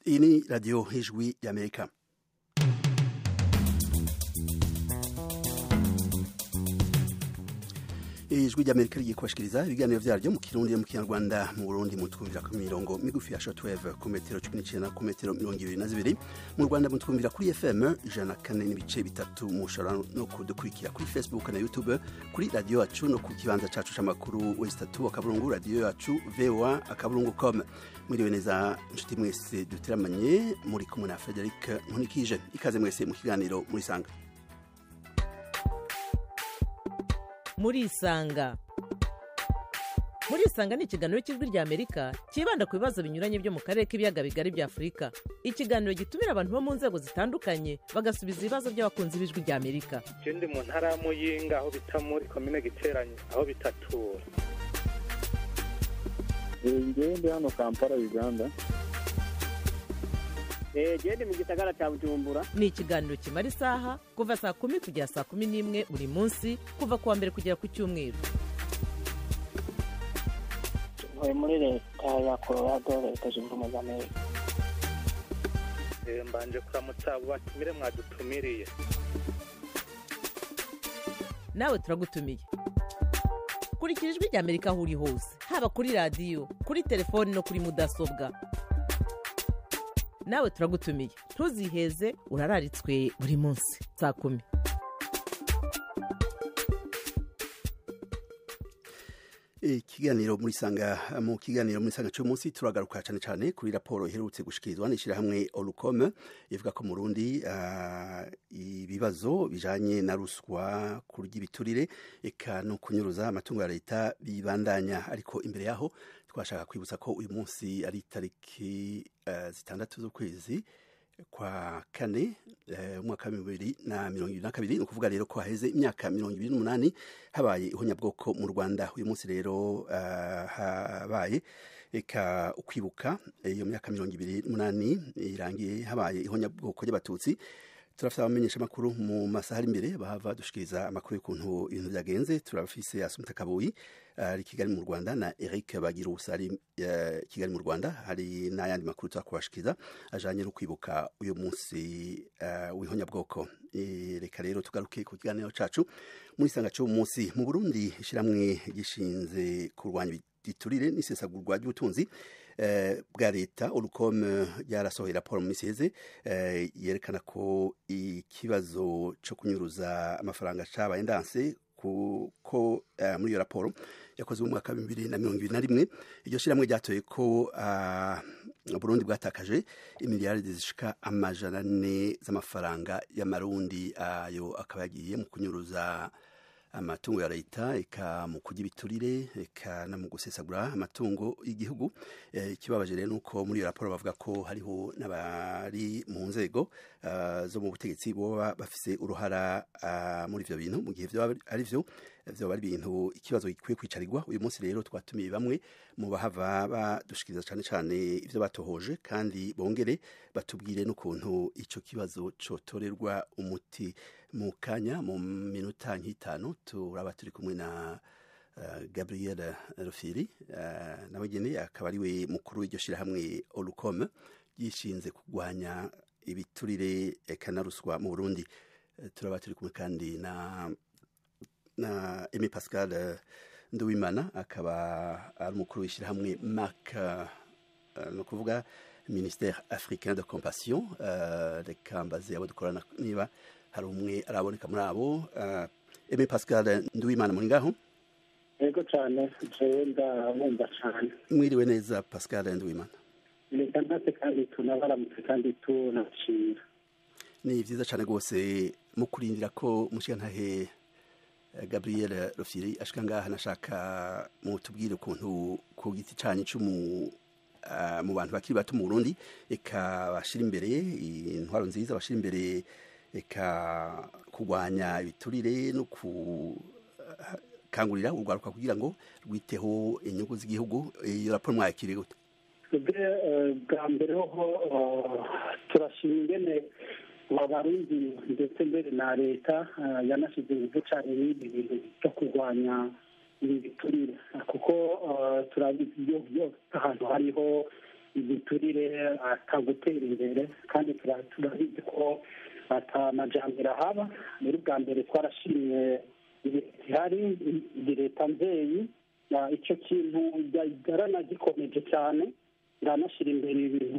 Iyi ni radiyo y'Ijwi y'Amerika. Ijwi ry'Amerika rigiye kubashikiriza ibiganiro vyaryo mu Kirundi no mu Kinyarwanda. Mu Burundi mutwumvira ku mirongo migufi ya shortwave ku metero 19 ku metero 22. Mu Rwanda mutwumvira kuri FM 104.3. Mushobora no kudukurikira kuri Facebook na YouTube kuri radio yacu no ku kibanza cacu c'amakuru West 3 akaburungu radio yacu VOA akaburungu com. Mwiriwe neza nshuti mwese duteramanye, muri kumwe na Frederic Nkunikije. Ikaze mwese mu kiganiro Murisanga. Murisanga. Murisanga ni ikiganiro cy'Ijwi rya Amerika cyibanda ku bibazo binyuranye byo mu karere k'ibiyaga bigari bya Afurika. Ikiganiro gitumira abantu bo mu nzego zitandukanye bagasubiza ibibazo by'abakunzi b'Ijwi rya Amerika. Je ndi mu ntara ya Muyinga aho bita muri komine Giteranye aho bitatura. Ngewe ndi hano Kampala, Uganda. Gende mu gisagara cya Bujumbura. Ni ikiganiro kimara isaha kuva saa 10 kugera saa 11 buri munsi, kuva kuwa mbere kugera ku cyumweru. Ntuye muri leta ya Colorado, Leta Zunze Ubumwe za Amerika. Mbanje kuramutsa abo batumire mwadutumiriye. Nawe turagutumiye. Kurikira Ijwi rya Amerika aho uri hose, haba kuri radiyo, kuri telefoni no kuri mudasobwa. Nawe turagutumiye, ntuziheze, urararitswe buri munsi saa 10. Ikiganiro Murisanga. Mu kiganiro Murisanga cy'uyu munsi turagaruka cyane cyane kuri raporo iherutse gushikirizwa n'ishyirahamwe Olucome ivuga ko mu Burundi ibibazo bijanye na ruswa, kurya ibiturire eka no kunyuruza amatungo ya leta bibandanya. Ariko imbere yaho twashaka kwibutsa ko uyu munsi ari tariki 6 z'ukwezi kwa kane, umwaka wa 2022. Ni ukuvuga rero ko haheze imyaka 28 habaye ihonyabwoko mu Rwanda. Uyu munsi rero habaye eka ukwibuka iyo myaka 28 irangiye habaye ihonyabwoko ry'Abatutsi. Turafite abamenyesha amakuru mu masaha ari imbere bahava dushikiriza amakuru y'ukuntu ibintu byagenze. Turafise Asumta Kaboyi ari Kigali mu Rwanda na Eric Bagirusa ari Kigali mu Rwanda. Hari n'ayandi makuru tuzakubashikiriza ajanye no kwibuka uyu munsi w'ihonyabwoko. Reka rero tugaruke ku kiganiro cacu Murisanga cy'uyu munsi. Mu Burundi ishiramwe gishinze kurwanya igiturire n'isesagurwa ry'ubutunzi bwa leta Olucome ryarasohoye raporo mu minsi iheze yerekana ko ikibazo cyo kunyuruza amafaranga cabaye ndanse, kuko muri iyo raporo yakozwe mu mwaka wa 2021 iryo shirahamwe ryatoye ko Burundi bwatakaje imiliyaridi zishika 400 z'amafaranga y'amarundi. Ayo akaba yagiye mu kunyuruza amatungo ya leta, eka mu kurya ibiturire, eka no mu gusesagura amatungo y'igihugu. Ikibabaje rero nuko muri iyo raporo bavuga ko hariho n'abari mu nzego zo mu butegetsi boba bafise uruhara muri ivyo bintu. Mu gihe vyoba ari vyo, vyoba ari ibintu ikibazo gikwiye kwicarirwa. Uyu munsi rero twatumiye bamwe mu bahava badushikiriza cane cane ivyo batohoje, kandi bongere batubwire n'ukuntu ico kibazo cotorerwa umuti. Mu kanya, mu minota nk'itanu, turaba turi kumwe na Gabriel Rufyiri, nawe nyene akaba ari we mukuru w'iryo shirahamwe Olucome ryishinze kurwanya ibiturire eka na ruswa mu Burundi. Turaba turi kumwe kandi na Aimé Pascal Nduwimana, akaba ari umukuru w'ishirahamwe MAC, no kuvuga Ministère Africain de Compassion. Reka mbaze abo dukorana niba hari umwe araboneka muri abo. Aimé Pascal Nduwimana, muri ngaho? Yego cyane, jewe ndabumva cyane. Mwiriwe neza Pascal Nduwimana. Reka ntase kandi tunabaramutse kandi tunashimira. Ni vyiza cyane rwose. Mu kurindira ko mushigantahe Gabriel Rufyiri ashika ngaha, nashaka mutubwire ukuntu ku giti canyu c'umu mu bantu bakiri bato mu Burundi eka bashira imbere intwaro nziza, bashira imbere eka kurwanya ibiturire no kukangurira urwaruka kugira ngo rwiteho inyungu z'igihugu. Iyo raporo mwayakiriye gute? Bwa mbere hoho turashima ingene Abarundi ndetse mbere na leta yanashyize ingufu cyane n'ibindi bintu byo kurwanya ibi biturire, kuko turabizi iyo ahantu hariho igiturire atagutera imbere, kandi turabizi ko atamajambere ahaba. Muri bwa mbere twarashimye ihari leta mvyeyi, icyo kintu yaranagikomeje cyane, iranashyira imbere ibintu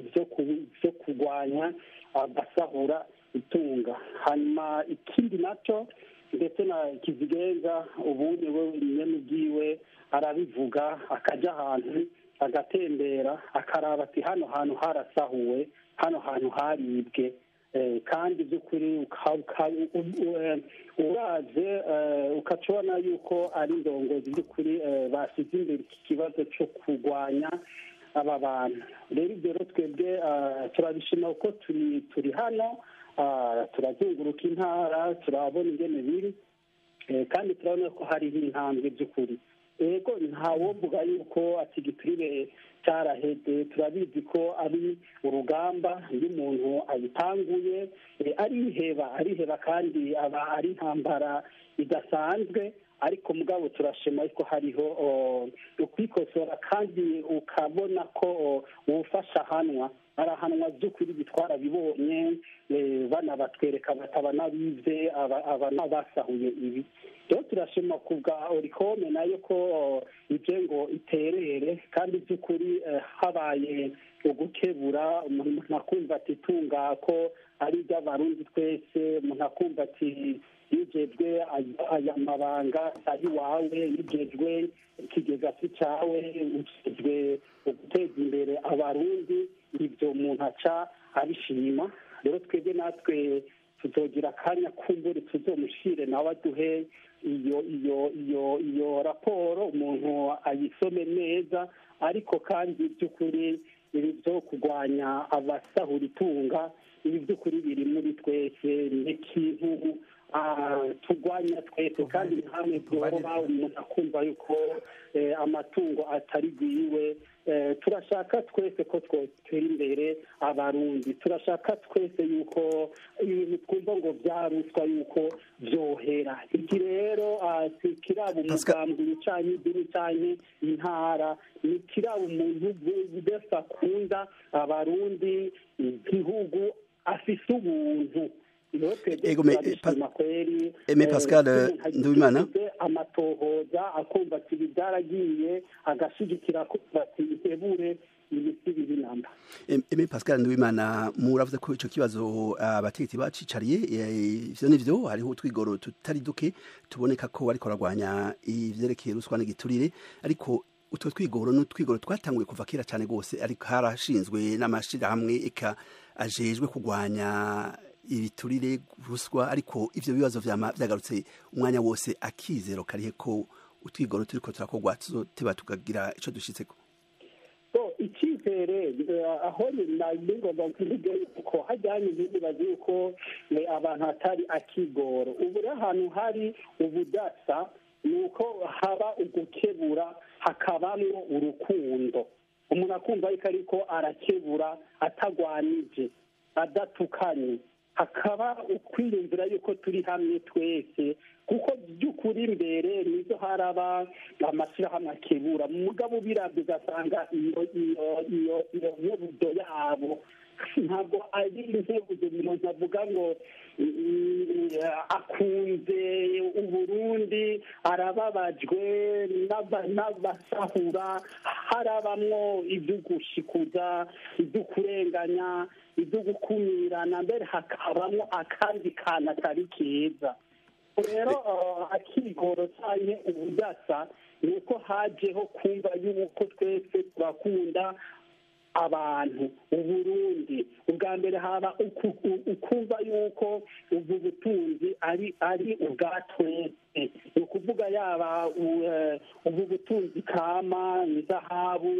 byo kurwanya agasahura itunga. Hanyuma ikindi nacyo, ndetse na Kizigenza ubundi we wenyine ubwiwe arabivuga, akajya ahantu agatembera akaraba ati hano hantu harasahuwe, hano hantu haribwe. Kandi by'ukuri uraje ukaca ubona yuko ari indongozi by'ukuri bashyize imbere iki kibazo cyo kurwanya aba bantu. Rero ibyo rero twebwe turabishima kuko turi hano, turazunguruka intara, turabona ingene biri, kandi turabona ko hariho intambwe by'ukuri. Ego ntawovuga yuko ati igiturire cyaraheze, turabizi ko ari urugamba, iyo umuntu ayitanguye ariheba kandi aba ari intambara idasanzwe. Ariko mugabo turashima yuko hariho ukwikosora, kandi ukabona ko uwufasha ahanwa, arahanwa by'ukuri, bitwara bibonye banabatwereka bataba n'abize aba n'abasahuye ibi. Rero turashima ku bwa Orikome nayo ko ibyo ngo iterere, kandi by'ukuri habaye ugukebura umuntu akumva ati tunga ko ari iby'Abarundi twese, umuntu akumva ati yijejwe aya mabanga ari wawe, yijejwe ikigega si cyawe, ujejwe guteza imbere Abarundi, ibyo umuntu aca abishima. Rero twebwe natwe tuzogira akanya kumbure tuzomushire nawe aduhe iyo iyo iyo iyo raporo, umuntu ayisome neza. Ariko kandi by'ukuri ibi byo kurwanya abasahura itunga, ibi by'ukuri biri muri twese, ni ikintu turwanya twese, kandi ntamwe bwoba umuntu akumva yuko amatungo atari gwiwe. Turashaka twese ko twotera imbere Abarundi, turashaka twese yuko ibintu twumva ngo byaruswa yuko byohera. Iki rero kiraba umugambi canke idini canke intara, ni kiraba umuntu wese akunda Abarundi, igihugu, afise ubuntu. Aimé Pascal Nduwimana, amatohoza akumva ati ibi byaragiye, agashigikira akumva ati ihebure ibisi bibi namba. Aimé Pascal Nduwimana, muravuze ko ico kibazo abategetsi bacicariye, ivyo nivyo, hariho utwigoro tutari duke tuboneka ko bariko baragwanya ivyerekeye ruswa n'igiturire, ariko utwo twigoro n'utwigoro twatanguye kuva kera cyane gose, ariko harashinzwe n'amashirahamwe eka ajejwe kugwanya ibiturire ruswa, ariko ivyo bibazo vyagarutse umwanya wose. Akizero karihe ko utwigoro turiko turakogwa tuzoteba tukagira ico dushitseko? Icyizere aho ningomba kuvuga yuko hajyanye ntibibaze yuko abantu hatari akigoro. Ubu rero ahantu hari ubudasa ni uko haba ugukebura, hakabamwo urukundo, umuntu akumva yuko ariko arakebura atagwanije, adatukanye, hakaba ukwiyumvira yuko turi hamwe twese, kuko by'ukuri imbere nizo haraba amashyirahamwe akebura, mugabo birabyo ugasanga iyo iyo iyo iyo nkebuzo yabo ntabwo ari inkebuzo umuntu avuga ngo akunze Uburundi, arababajwe n'abasahura, harabamwo ibyo gushikuza, ibyo kurenganya, ibyo gukumirana, mbere hakabamwo akandi kantu atari keza. Rero akigoro canke ubudasa ni uko hajeho kumva yuko twese turakunda abantu Uburundi. Ubwa mbere haba ukumva yuko ubu butunzi ari ubwa twese, ni ukuvuga yaba ubu butunzi kama inzahabu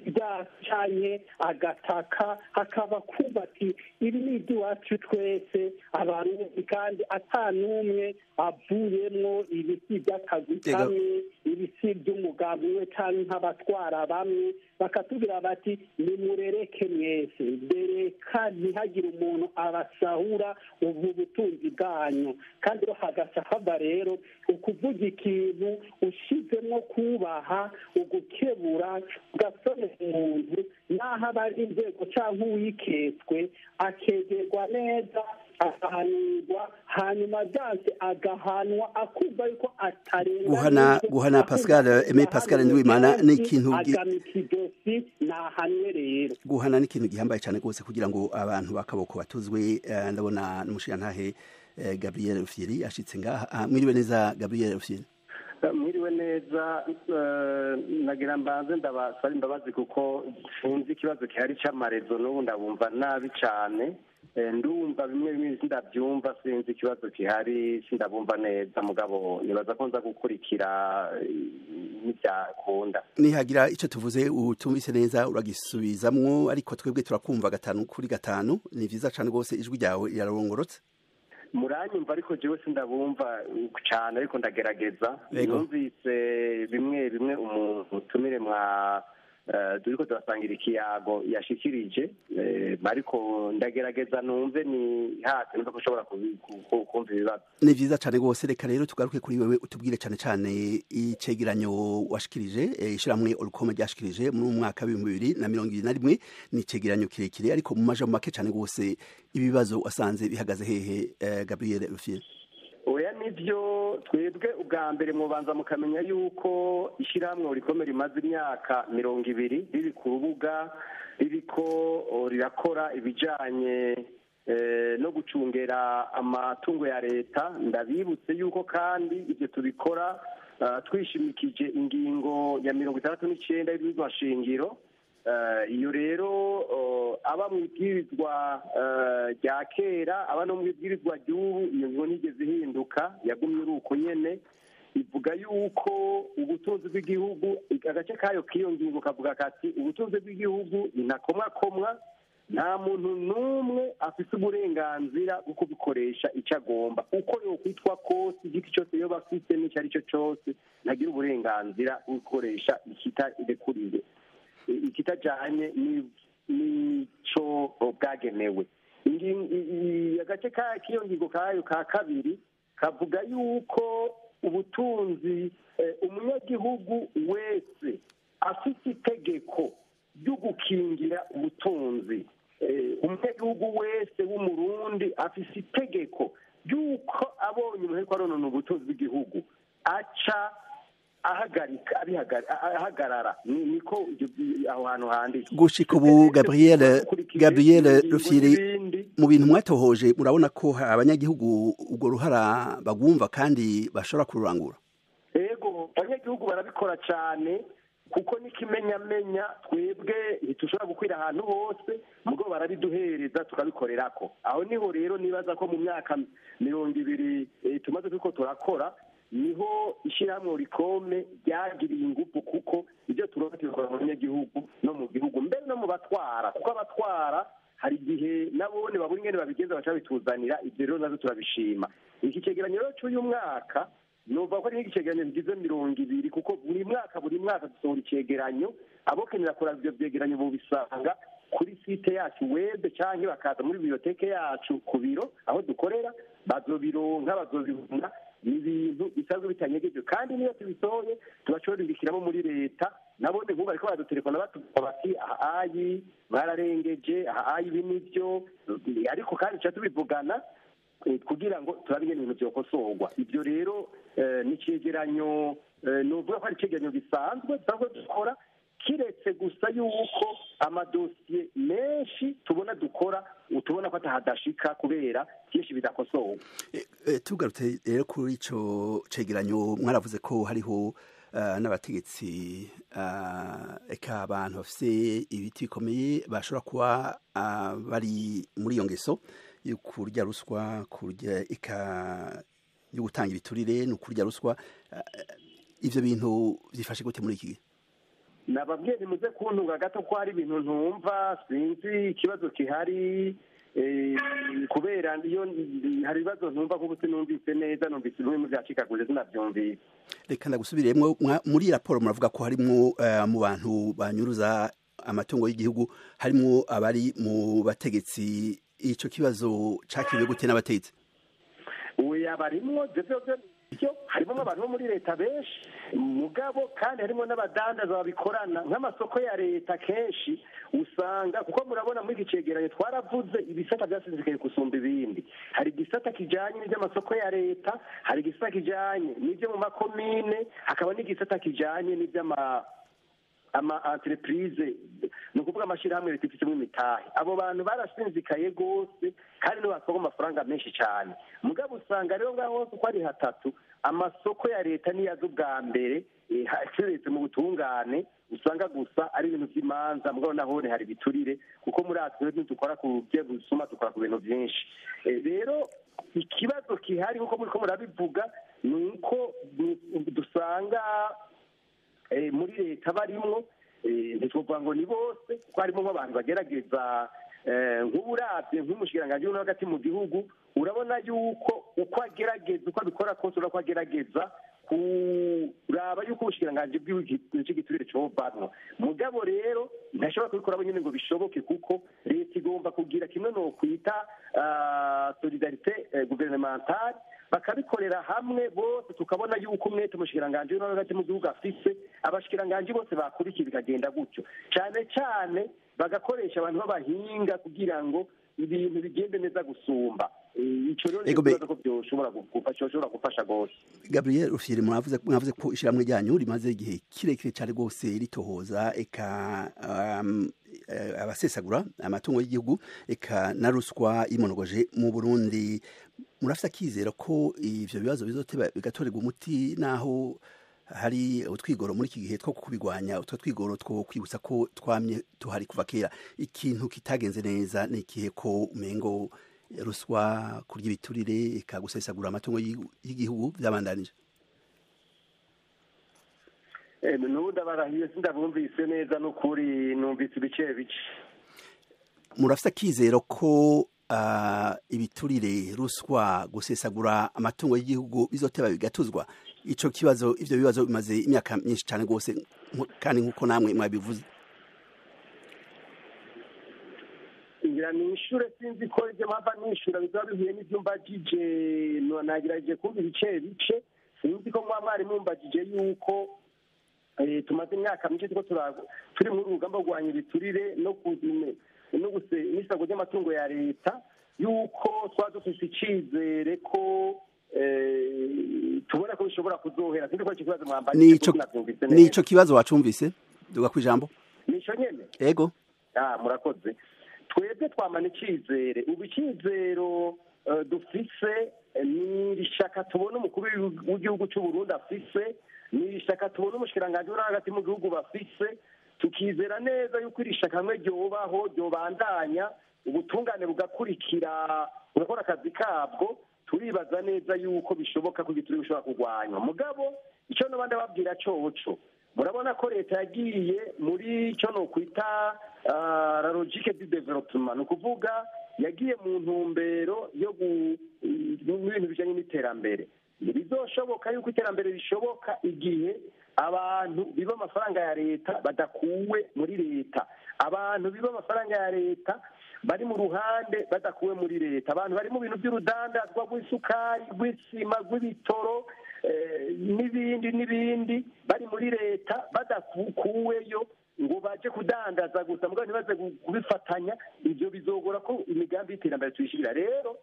ibyacanye agataka, hakaba kumva ati ibi ni iby'iwacu twese Abarundi, kandi ata n'umwe avuyemwo ibisi by'akazi kamwe, ibisi by'umugambi umwe canke nk'abatwara bamwe, bakatubwira bati nimurereke mwese, dereka ntihagire umuntu abasahura ubu butunzi bwacu. imfashanyo. Kandi rero hagaca hava rero ukuvuga ikintu ushizemo kubaha, ugukebura, ugasonera umuntu n'aho aba ari inzego cyangwa uwiketswe akegerwa neza, agahanurwa, hanyuma byanse agahanwa, akumva yuko atarenga. Guhana Pascal Aimé Pascal Nduwimana ni ikintu agamika ijosi nahanwe rero. Guhana ni ikintu gihambaye cyane rwose kugira ngo abantu bakaboko batuzwe. Ndabona n'umushirantahe Gabriel Rufyiri ashitse ngaha. Mwiriwe neza Gabriel Rufyiri? Mwiriwe neza. Nagira mbanze ndabasaba imbabazi kuko sinzi ikibazo gihari c'amarezo, n'ubu ndabumva nabi cane. Ndumva bimwe bimwe sindabyumva, sinzi ikibazo gihari, sindabumva neza, mugabo nibaza ko nza gukurikira n'ibyakunda. Nihagira icyo tuvuze utumvise neza uragisubizamwo, ariko twebwe turakumva 5 kuri 5. Ni vyiza cane rwose, ijwi ryawe rirarongorotse. Muranyumva ariko jewe sindabumva cane, ariko ndagerageza. Numvise bimwe bimwe umuntu tumire mwa turiko turasangira ikiyago yashikirije, ariko ndagerageza numve ni hasi numve ko ushobora kumva ibibazo. Ni vyiza cane rwose. Reka rero tugaruke kuri wewe, utubwire cane cane icegeranyo washikirije, ishirahamwe Orukome ryashikirije muri mwaka wa 2021. Ni icegeranyo kirekire, ariko mu majambo make cane rwose ibibazo wasanze bihagaze hehe, Gabriel Rufyiri? Oya, nivyo, twebwe ubwa mbere mubanza mukamenya yuko ishyirahamwe Orikome rimaze imyaka 20 riri ku rubuga, ririko rirakora ibijanye no gucungera amatungo ya leta. Ndabibutse yuko kandi ibyo tubikora twishimikije ingingo ya 69 y'ibwirizwa shingiro. Iyo rero aba mu ibwirizwa rya kera, aba no mu ibwirizwa ry'ubu, iyo ngingo ntigeze ihinduka, yagumye uri uko nyene. Ivuga yuko ubutunzi bw'igihugu, agace kayo k'iyo ngingo kavuga kati ubutunzi bw'igihugu ni ntakomwakomwa, nta muntu n'umwe afise uburenganzira bwo kubikoresha icyo agomba, uko yokwitwa kose, igiti cyose yoba afise n'icyo ari cyo cyose, ntagira uburenganzira bwo gukoresha ikitarekuriwe, ikitajanye n'ico bwagenewe. Agace k'iyo ngingo kayo ka kabiri kavuga yuko ubutunzi, umunyagihugu wese afite itegeko ryo gukingira ubutunzi. Umunyagihugu wese w'Umurundi afise itegeko ry'uko abonye umuntu ariko aronona ubutunzi bw'igihugu aca ahagarika, ahagarara. Niko aho hantu handitse. Gushika ubu Gabriel Rufyiri, mu bintu mwatohoje murabona ko abanyagihugu ubwo ruhara bagumva kandi bashobora kururangura? Yego, abanyagihugu barabikora cyane, kuko n'ikimenyamenya twebwe ntitushobora gukwira ahantu hose, mugo barabiduhereza tukabikorerako. Aho niho rero nibaza ko mu myaka 20 tumaze turiko turakora, niho ishyirahamwe Orikome ryagiriye ingufu, kuko ibyo turonka tubikora mu banyagihugu no mu gihugu, mbere no mu batwara, kuko abatwara hari igihe nabone babura ingene babigenza baca babituzanira. Ibyo rero nazo turabishima. Iki cegeranyo rero c'uyu mwaka nova ko ari nk'icegeranyo kigize 20, kuko buri mwaka dusohora icegeranyo. Abokenera kuraba ivyo vyegeranyo bobisanga kuri site yacu web, canke bakaza muri biblioteke yacu ku biro aho dukorera, bazobironka, bazobibona. Ni ibintu bisanzwe bitanyegeje, kandi niyo tubisohoye tubacorindikiramo muri leta. Nabone nk'ubu bariko baradutelefona batubwira bati aha ayi mwararengeje, aha ayi ibi nivyo, ariko kandi tuca tubivugana kugira ngo turabe ingene ibintu vyokosorwa. Ivyo rero ni icegeranyo, novuga ko ari icegeranyo gisanzwe dusanzwe dukora, kiretse gusa yuko amadosiye menshi tubona dukora utubona ko atahadashika kubera byinshi bidakosowe. Tugarutse rero kuri ico cegeranyo, mwaravuze ko hariho n'abategetsi, eka abantu bafise ibiti bikomeye bashobora kuba bari muri iyo ngeso yo kurya ruswa, kurya eka yo gutanga ibiturire no kurya ruswa. Ivyo bintu vyifashe gute muri iki gihe? Nababwiye ntimuze kuntunga gato ko hari ibintu ntumva, sinzi ikibazo gihari, kubera iyo hari ibibazo ntumva kuko sinumvise neza, numvise bimwe mu vyacikaguje sinavyumvise. Reka ndagusubiremwo. Muri raporo muravuga ko harimwo mu bantu banyuruza amatungo y'igihugu harimwo abari mu bategetsi. Ico kibazo cakiriwe gute n'abategetsi? Oya, barimwo byo, harimo abantu bo muri leta benshi, mugabo kandi harimo n'abadandaza babikorana nk'amasoko ya leta. Kenshi usanga, kuko murabona muri iki cegeranyo twaravuze ibisata byasinzikaye gusumba ibindi: hari igisata kijanye n'iby'amasoko ya leta, hari igisata kijanye n'ibyo mu makomine, hakaba n'igisata kijanye n'iby'ama ama entreprise, ni ukuvuga amashyirahamwe leta ifitemo imitahe. Abo bantu barasinzikaye rwose kandi nibo batwara amafaranga menshi cyane. Mugabo usanga rero ngaho hose uko ari hatatu, amasoko ya leta niyo aza ubwa mbere, keretse mu butungane usanga gusa ari ibintu by'imanza. Mugabo nahone hari ibiturire, kuko muri atwe dukora ku byo gusuma, dukora ku bintu byinshi. Rero ikibazo gihari, nkuko muriko murabivuga, ni uko dusanga muri leta barimwo. Ntitwovuga ngo ni bose, kuko harimo nk'abantu bagerageza. Nk'uburabye nk'umushikiranganji wo hagati mu gihugu, urabona yuko uko agerageza, uko abikora kose, urabona ko agerageza kuraba yuko ubushikiranganji bw'igiturire covanwa. Mugabo rero ntashobora kubikora nyine ngo bishoboke, kuko leta igomba kugira kimwe no kwita solidarité gouvernementale, bakabikorera hamwe bose, tukabona yuko umwete umushikiranganji wo hagati mu gihugu afise, abashikiranganji bose bakurikiye, bikagenda gutyo. Cyane cyane bagakoresha abantu b'abahinga kugira ngo ibintu bigende neza gusumba. Ico rero nibaza ko byoshobora gufasha, byoshobora gufasha rwose. Gabriel Rufyiri, mwavuze ko ishyirahamwe ryanyu rimaze igihe kirekire cyane rwose ritohoza eka abasesagura amatungo y'igihugu, eka na ruswa imonogoje mu Burundi. Murafite akizero ko ivyo bibazo bizoteba bigatorerwa umuti, naho hari utwigoro muri iki gihe two kubigwanya, utwo twigoro two kwibutsa ko twamye tuhari kuva kera? Ikintu kitagenze neza ni ikihe, ko umengo ruswa, kurya ibiturire, eka gusesagura amatungo y'igihugu byabandanije? N'ubu ndabarahiye sindabumvise neza n'ukuri, numvise ibice bice. Murafite akizero ko ibiturire, ruswa, gusesagura amatungo y'igihugu bizoteba bigatuzwa? Ico kibazo, ivyo bibazo bimaze imyaka myinshi cyane rwose, kandi nk'uko namwe mwabivuze. Ngira nishure, sinzi ko ibyo mpamva nishura bizaba bihuye n'ibyo mbagije. Nagerageje kumva ibice bice. Sinzi ko mwa mwari mumbagije yuko tumaze imyaka myinshi turiko turi muri urugamba rwanya ibiturire no n'isago ry'amatungo ya leta, yuko twaba dufise icizere ko tubona ko bishobora kuzohera. Sinzi ko ico kibazo mwambagije. Nico kibazo wacumvise, duga kwijambo. Nico nyene. Ego. Ah, murakoze. Twebwe twamana icizere. Ubu icizero dufise ni ishaka tubona umukuru w'igihugu cy'u Burundi afise, ni ishaka tubona umushikiranganji uri hagati mu gihugu bafise. Tukizera neza yuko iri shaka hamwe ryobaho, ryobandanya, ubutungane bugakurikira, bugakora akazi kabwo, turibaza neza yuko bishoboka ko igituri bishobora kurwanywa. Mugabo icyo n'abandi babwira coco, murabona ko leta yagiye muri icyo nokwita la logique du développement, ni ukuvuga yagiye mu ntumbero yo n'ibintu bijanye n'iterambere. Ntibizoshoboka yuko iterambere rishoboka igihe abantu biba amafaranga ya leta badakuwe muri leta, abantu biba amafaranga ya leta bari mu ruhande badakuwe muri leta, abantu bari mu bintu by'urudandazwa rw'isukari, rw'isima, rw'ibitoro, n'ibindi n'ibindi, bari muri leta badakuweyo ngo baje kudandaza gusa, mugabo ntibaze kubifatanya. Ibyo bizogora ko imigambi y'iterambere tuyishirira. Rero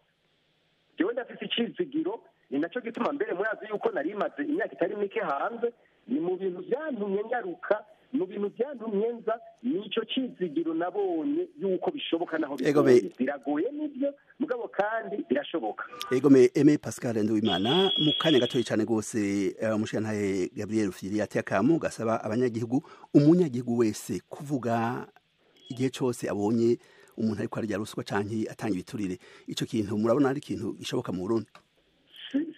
jewe ndafise icizigiro, ni naco gituma mbere murazi yuko nari maze imyaka itari mike hanze. Ni mu bintu byantumye ngaruka, mu bintu byantumye nza, nico cizigiro nabonye yuko bishoboka. Naho bigoye, biragoye nibyo, mugabo kandi birashoboka. Egome, Aime Pascal Nduwimana, mu kanya gatoyi cyane rwose, umushikirantahe Gabriel Rufyiri yateye akamu gasaba abanyagihugu, umunyagihugu wese kuvuga igihe cose abonye umuntu ariko arya ruswa canke atanga ibiturire. Ico kintu murabona ari ikintu gishoboka mu Burundi?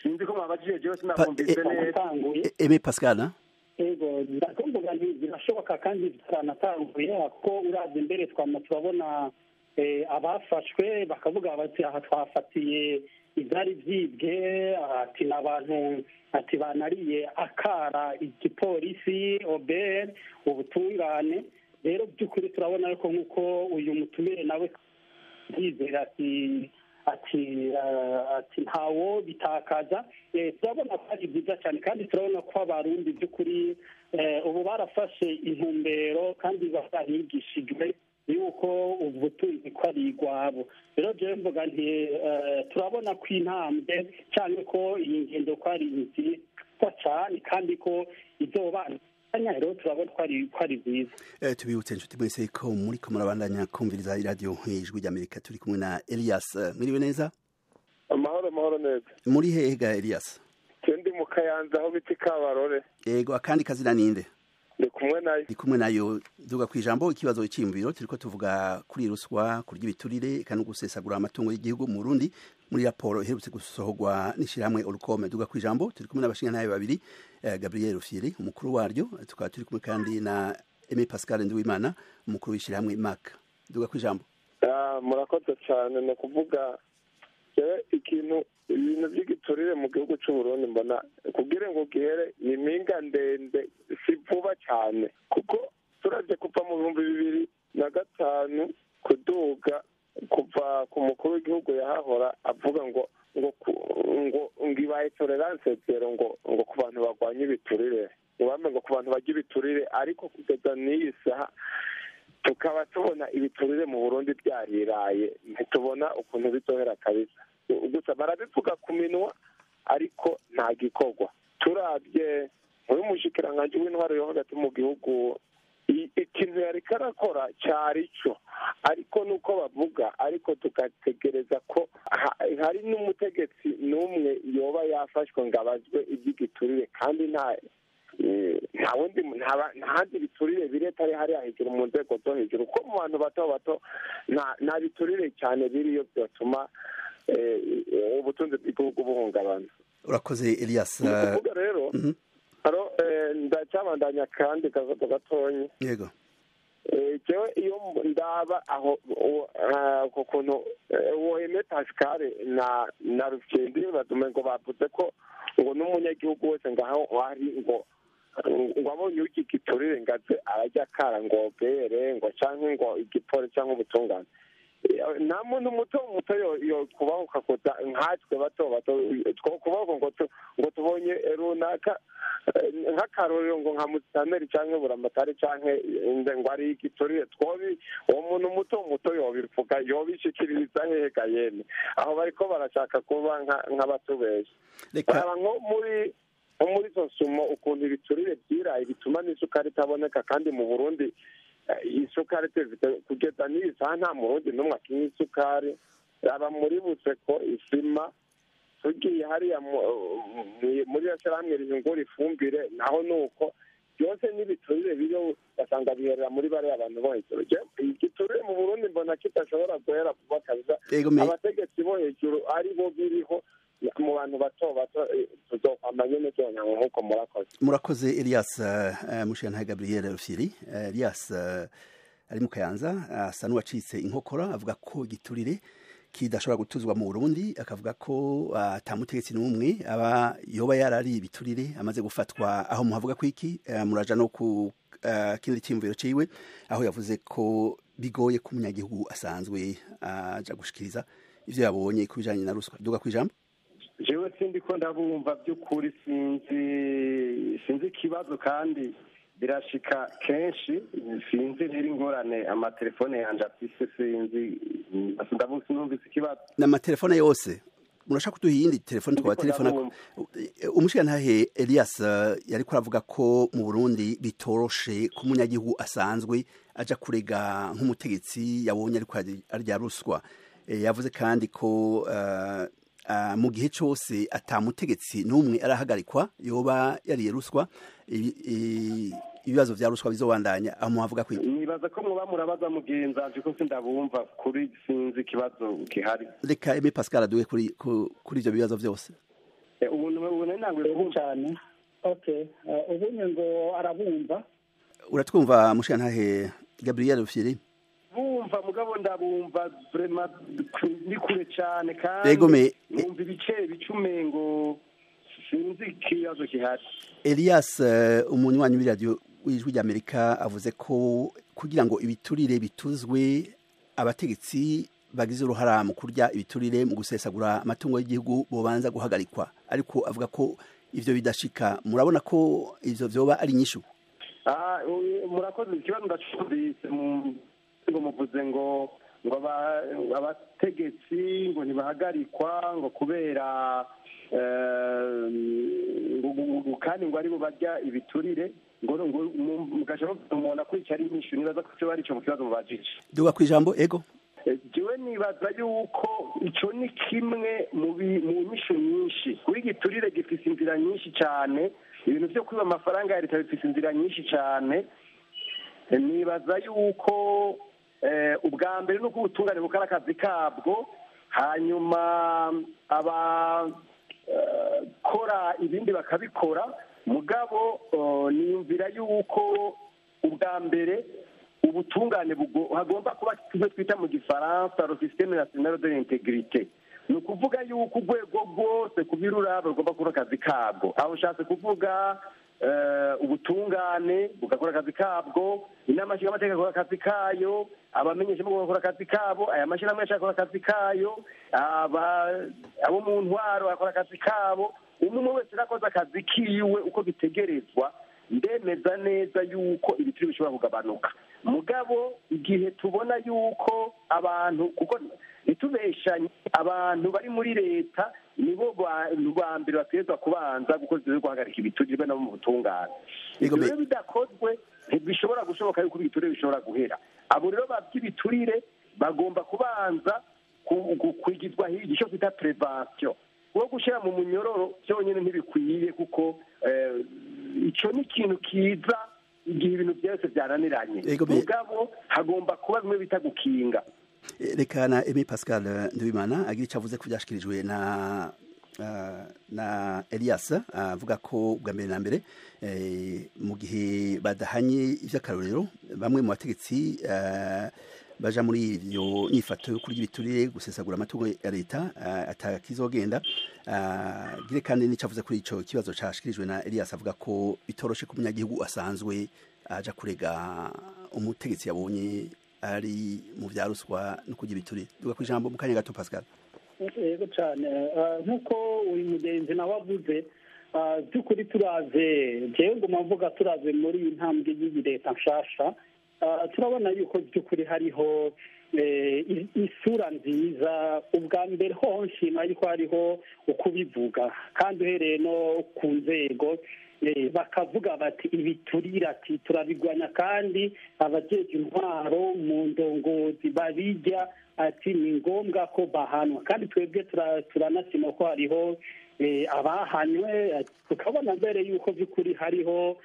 Sinzi ko mwabajije, jewe sinabumvise neza. Aime Pascal. Ego, ndakumvuga nti birashoboka kandi byaranatanguye, kuko uraza imbere twama turabona abafashwe bakavuga bati aha twafatiye ibyari byibwe, ati n'abantu ati banariye akara igipolisi, obere, ubutungane. Rero by'ukuri turabona yuko, nk'uko uyu mutumire nawe yizera ati Ati ntawo bitakaza. Turabona ko ari byiza cyane, kandi turabona ko Abarundi by'ukuri ubu barafashe intumbero kandi barigishijwe yuko ubutunzi ko ari igwabo. Rero jewe mvuga nti turabona ko intambwe cyane ko iyi ngendo ko ari nziza cyane kandi ko izobana. Rero turabona ko ari byiza. Tubibutse inshuti mwese ko muriko murabandanya kumviriza iradiyo Ijwi ry'Amerika. Turi kumwe na Elias. Mwiriwe neza? Amahoro, amahoro neza. Muri hehe ga Elias? Ndi mu Kayanza aho bita Kabarore. Yego, akandi kazina ninde? Ndi kumwe nayo. Ndi kumwe nayo. Duga kwijambo ikibazo cy'imviro turiko tuvuga kuri ruswa, kurya ibiturire eka no gusesagura amatungo y'igihugu mu Burundi muri raporo iherutse gusohorwa n'ishirahamwe Orukome. Duga kwijambo turi kumwe n'abashingantahe babiri, Gabriel Rufyiri umukuru waryo, tukaba turi kumwe kandi na Aimé Pascal Nduwimana umukuru w'ishirahamwe MAC. Duga kwijambo. Murakoze cyane. No kuvuga ikintu ibintu by'igiturire mu gihugu cy'u Burundi mbona kugira ngo gihere ni impinga ndende, si vuba cyane, kuko turavye kuva mu 2005 kuduga, kuva ku mukuru w'igihugu yahahora avuga ngo ngo ngo ibaye tolerance zero ngo ku bantu barwanya ibiturire, ngo ngo ku bantu barya ibiturire, ariko kugeza n'iyi saha tukaba tubona ibiturire mu Burundi byariraye, ntitubona ukuntu bizohera kabisa. Gusa barabivuga ku minwa ariko nta gikorwa. Turabye muri mushikiranganji w'intwaro yo hagati mu gihugu, ikintu yariko arakora cari co, ariko nuko bavuga, ariko tugategereza ko hari n'umutegetsi n'umwe yoba yafashwe ngo abazwe iby'igiturire, kandi nta ntahandi biturire biri atari hariya hejuru mu nzego zo hejuru, kuko mu bantu bato bato nta biturire cyane biriyo byatuma ubutunzi bw'igihugu buhungabana. Urakoze Elias. Kuvuga rero ndacyabandanya kandi kazoto gatonyi. Yego. Jewe iyo ndaba aho kuntu uwo Aimé Pascal na Rufyiri badume ngo bavuze ko ngo n'umunyagihugu wese ngaho ari ngo abonye uki giturire ngaze arajya kara ngo bere ngo canke ngo igipore canke ubutungane. Nta muntu muto muto yo kubaho kakoza nkatwe bato bato two kubaho ngo tubonye runaka nk'akarorero ngo nka mutaneri canke buramatari canke ngo ari igiturire, twobi uwo muntu muto muto yobivuga yobishikiriza hehe ga yene aho bariko barashaka kuba nk'abatubesha. Reka nko muri sosumo ukuntu ibiturire byiraye bituma n'isukari itaboneka, kandi mu Burundi isukari kugeza n'iyi saha nta Murundi n'umwe akinywa isukari. Raba muri Buseko isima, tugiye hariya muri shyirahamwe rihingura ifumbire naho nuko byose n'ibiturire biriho basanga biherera muri bariya abantu bo hejuru. Igiturire mu Burundi mbona kidashobora guhera vuba kabisa, abategetsi bo hejuru ari bo biriho, mu bantu bato bato tuzokwama nyene byonyango nkuko murakoze. Murakoze Elias. Mushiyantahe Gabriel Rufyiri. Elias ari mu Kayanza asa n'uwacitse inkokora, avuga ko igiturire kidashobora gutuzwa mu Burundi, akavuga ko ata mutegetsi n'umwe aba yoba yarari ibiturire amaze gufatwa. Aho muhavuga ko iki muraja no ku kindi cyimviro ciwe, aho yavuze ko bigoye ko umunyagihugu asanzwe aja gushikiriza ivyo yabonye ku bijanye na ruswa. Duga kwijambo. Jewe sindi ko ndabumva by'ukuri, sinzi ikibazo kandi birashika kenshi, sinzi rero ingorane amatelefone yanje afise, sinzi sinumvise ikibazo. N'amatelefone yose murashaka kuduha iyindi telefone twaba telefone. Umushikirantahe Elias yariko aravuga ko mu Burundi bitoroshe ko umunyagihugu asanzwe aja kurega nk'umutegetsi yabonye ariko arya ruswa. Yavuze kandi ko mu gihe cyose atamutegetsi n'umwe arahagarikwa yoba yariye ruswa, ibibazo vya ruswa bizobandanya. Aho muhavuga kwiki? Nibaza ko muba murabaza mugenzanje ko sindabumva kuri, sinzi ikibazo gihari. Reka Aimé Pascal aduhe kuri ivyo bibazo vyose. Ubu nangwe cyane. Okay, ubu ngo arabumva. Uratwumva mushiyantahe Gabriel Rufyiri? Bumva mugabo ndabumva vraiment ni kure cyane, kandi numva ibice bicumengo sinzi ikibazo gihari. Elias umunywanyi w'iradiyo w'Ijwi ry'Amerika avuze ko kugira ngo ibiturire bituzwe abategetsi bagize uruhara mu kurya ibiturire, mu gusesagura amatungo y'igihugu bobanza guhagarikwa, ariko avuga ko ivyo bidashika. Murabona ko ivyo vyoba ari inyishu? Murakoze, ikibazo ndacumvise. Ngo muvuze ngo abategetsi ngo ntibahagarikwa ngo kubera kandi ngo aribo barya ibiturire, ngo mugaca umuntu akwica ari inyishu. Nibaza ko ico ari ico mu kibazo mubajije. Duga kw'ijambo, ego. Jewe nibaza yuko ico ni kimwe mu nyishu nyinshi, kuko igiturire gifise inzira nyinshi cyane. Ibintu vyo kwiba amafaranga ya leta bifise inzira nyinshi cyane. Nibaza yuko ubwa mbere nuko ubutungane bukora akazi kabwo, hanyuma abakora ibindi bakabikora. Mugabo niyumvira yuko ubwa mbere ubutungane hagomba kuba kimwe twita mu gifaransa le système national de l'intégrité. Ni ukuvuga yuko urwego rwose kubiruraba rugomba gukora akazi kabwo. Aho ushatse kuvuga ubutungane bugakora akazi kabwo, inama nshingamateka igakora akazi kayo, abamenyeshamakuru bagakora akazi kabo, aya mashyirahamwe ashaka gukora akazi kayo, abo mu ntwaro bakora akazi kabo. Umwe wese arakoze akazi kiwe uko bitegerezwa, ndemeza neza yuko ibitiro bishobora kugabanuka. Mugabo igihe tubona yuko abantu, kuko ntitubeshanye, abantu bari muri leta nibo ba mbere bategerezwa kubanza gukora ivyo guhagarika ibiturire nabo mu butungane. Ivyo rero bidakozwe ntibishobora gushoboka yuko ibiturire bishobora guhera. Abo rero bavy'ibiturire bagomba kubanza kwigizwa hirya, ico twita prevention. Wo gushyira mu munyororo byonyine ntibikwiye, kuko ico ni ikintu kiza igihe ibintu byose byaraniranye. Mugabo hagomba kuba bimwe bita gukinga. Reka na Aimé Pascal Nduwimana agira icyo avuze ku byashikirijwe na Elias, avuga ko bwa mbere na mbere mu gihe badahanye ivy'akarorero bamwe mu bategetsi baja muri iyo nyifato yo kurya ibiturire, gusesagura amatungo ya leta, atakizogenda. Gire kandi nico avuze kuri ico kibazo cashikirijwe na Elias, avuga ko bitoroshe ku munyagihugu asanzwe aja kurega umutegetsi yabonye ari mu vya ruswa no kurya ibiturire. Duga kwijambo mu kanya gato, Pascal. Yego cyane, nkuko uyu mugenzi nawe avuze, by'ukuri turaze, jewe nguma mvuga turaze muri iyi ntambwe y'iyi leta nshasha, turabona yuko by'ukuri hariho isura nziza. Ubwa mbere ho nshima yuko hariho ukubivuga, kandi uhereye no ku nzego bakavuga bati ibiturire ati turabigwanya, kandi abajeje intwaro mu ndongozi babijya ati ni ngombwa ko bahanwa. Kandi twebwe turanasima ko hariho abahanywe, tukabona mbere yuko by'ukuri hariho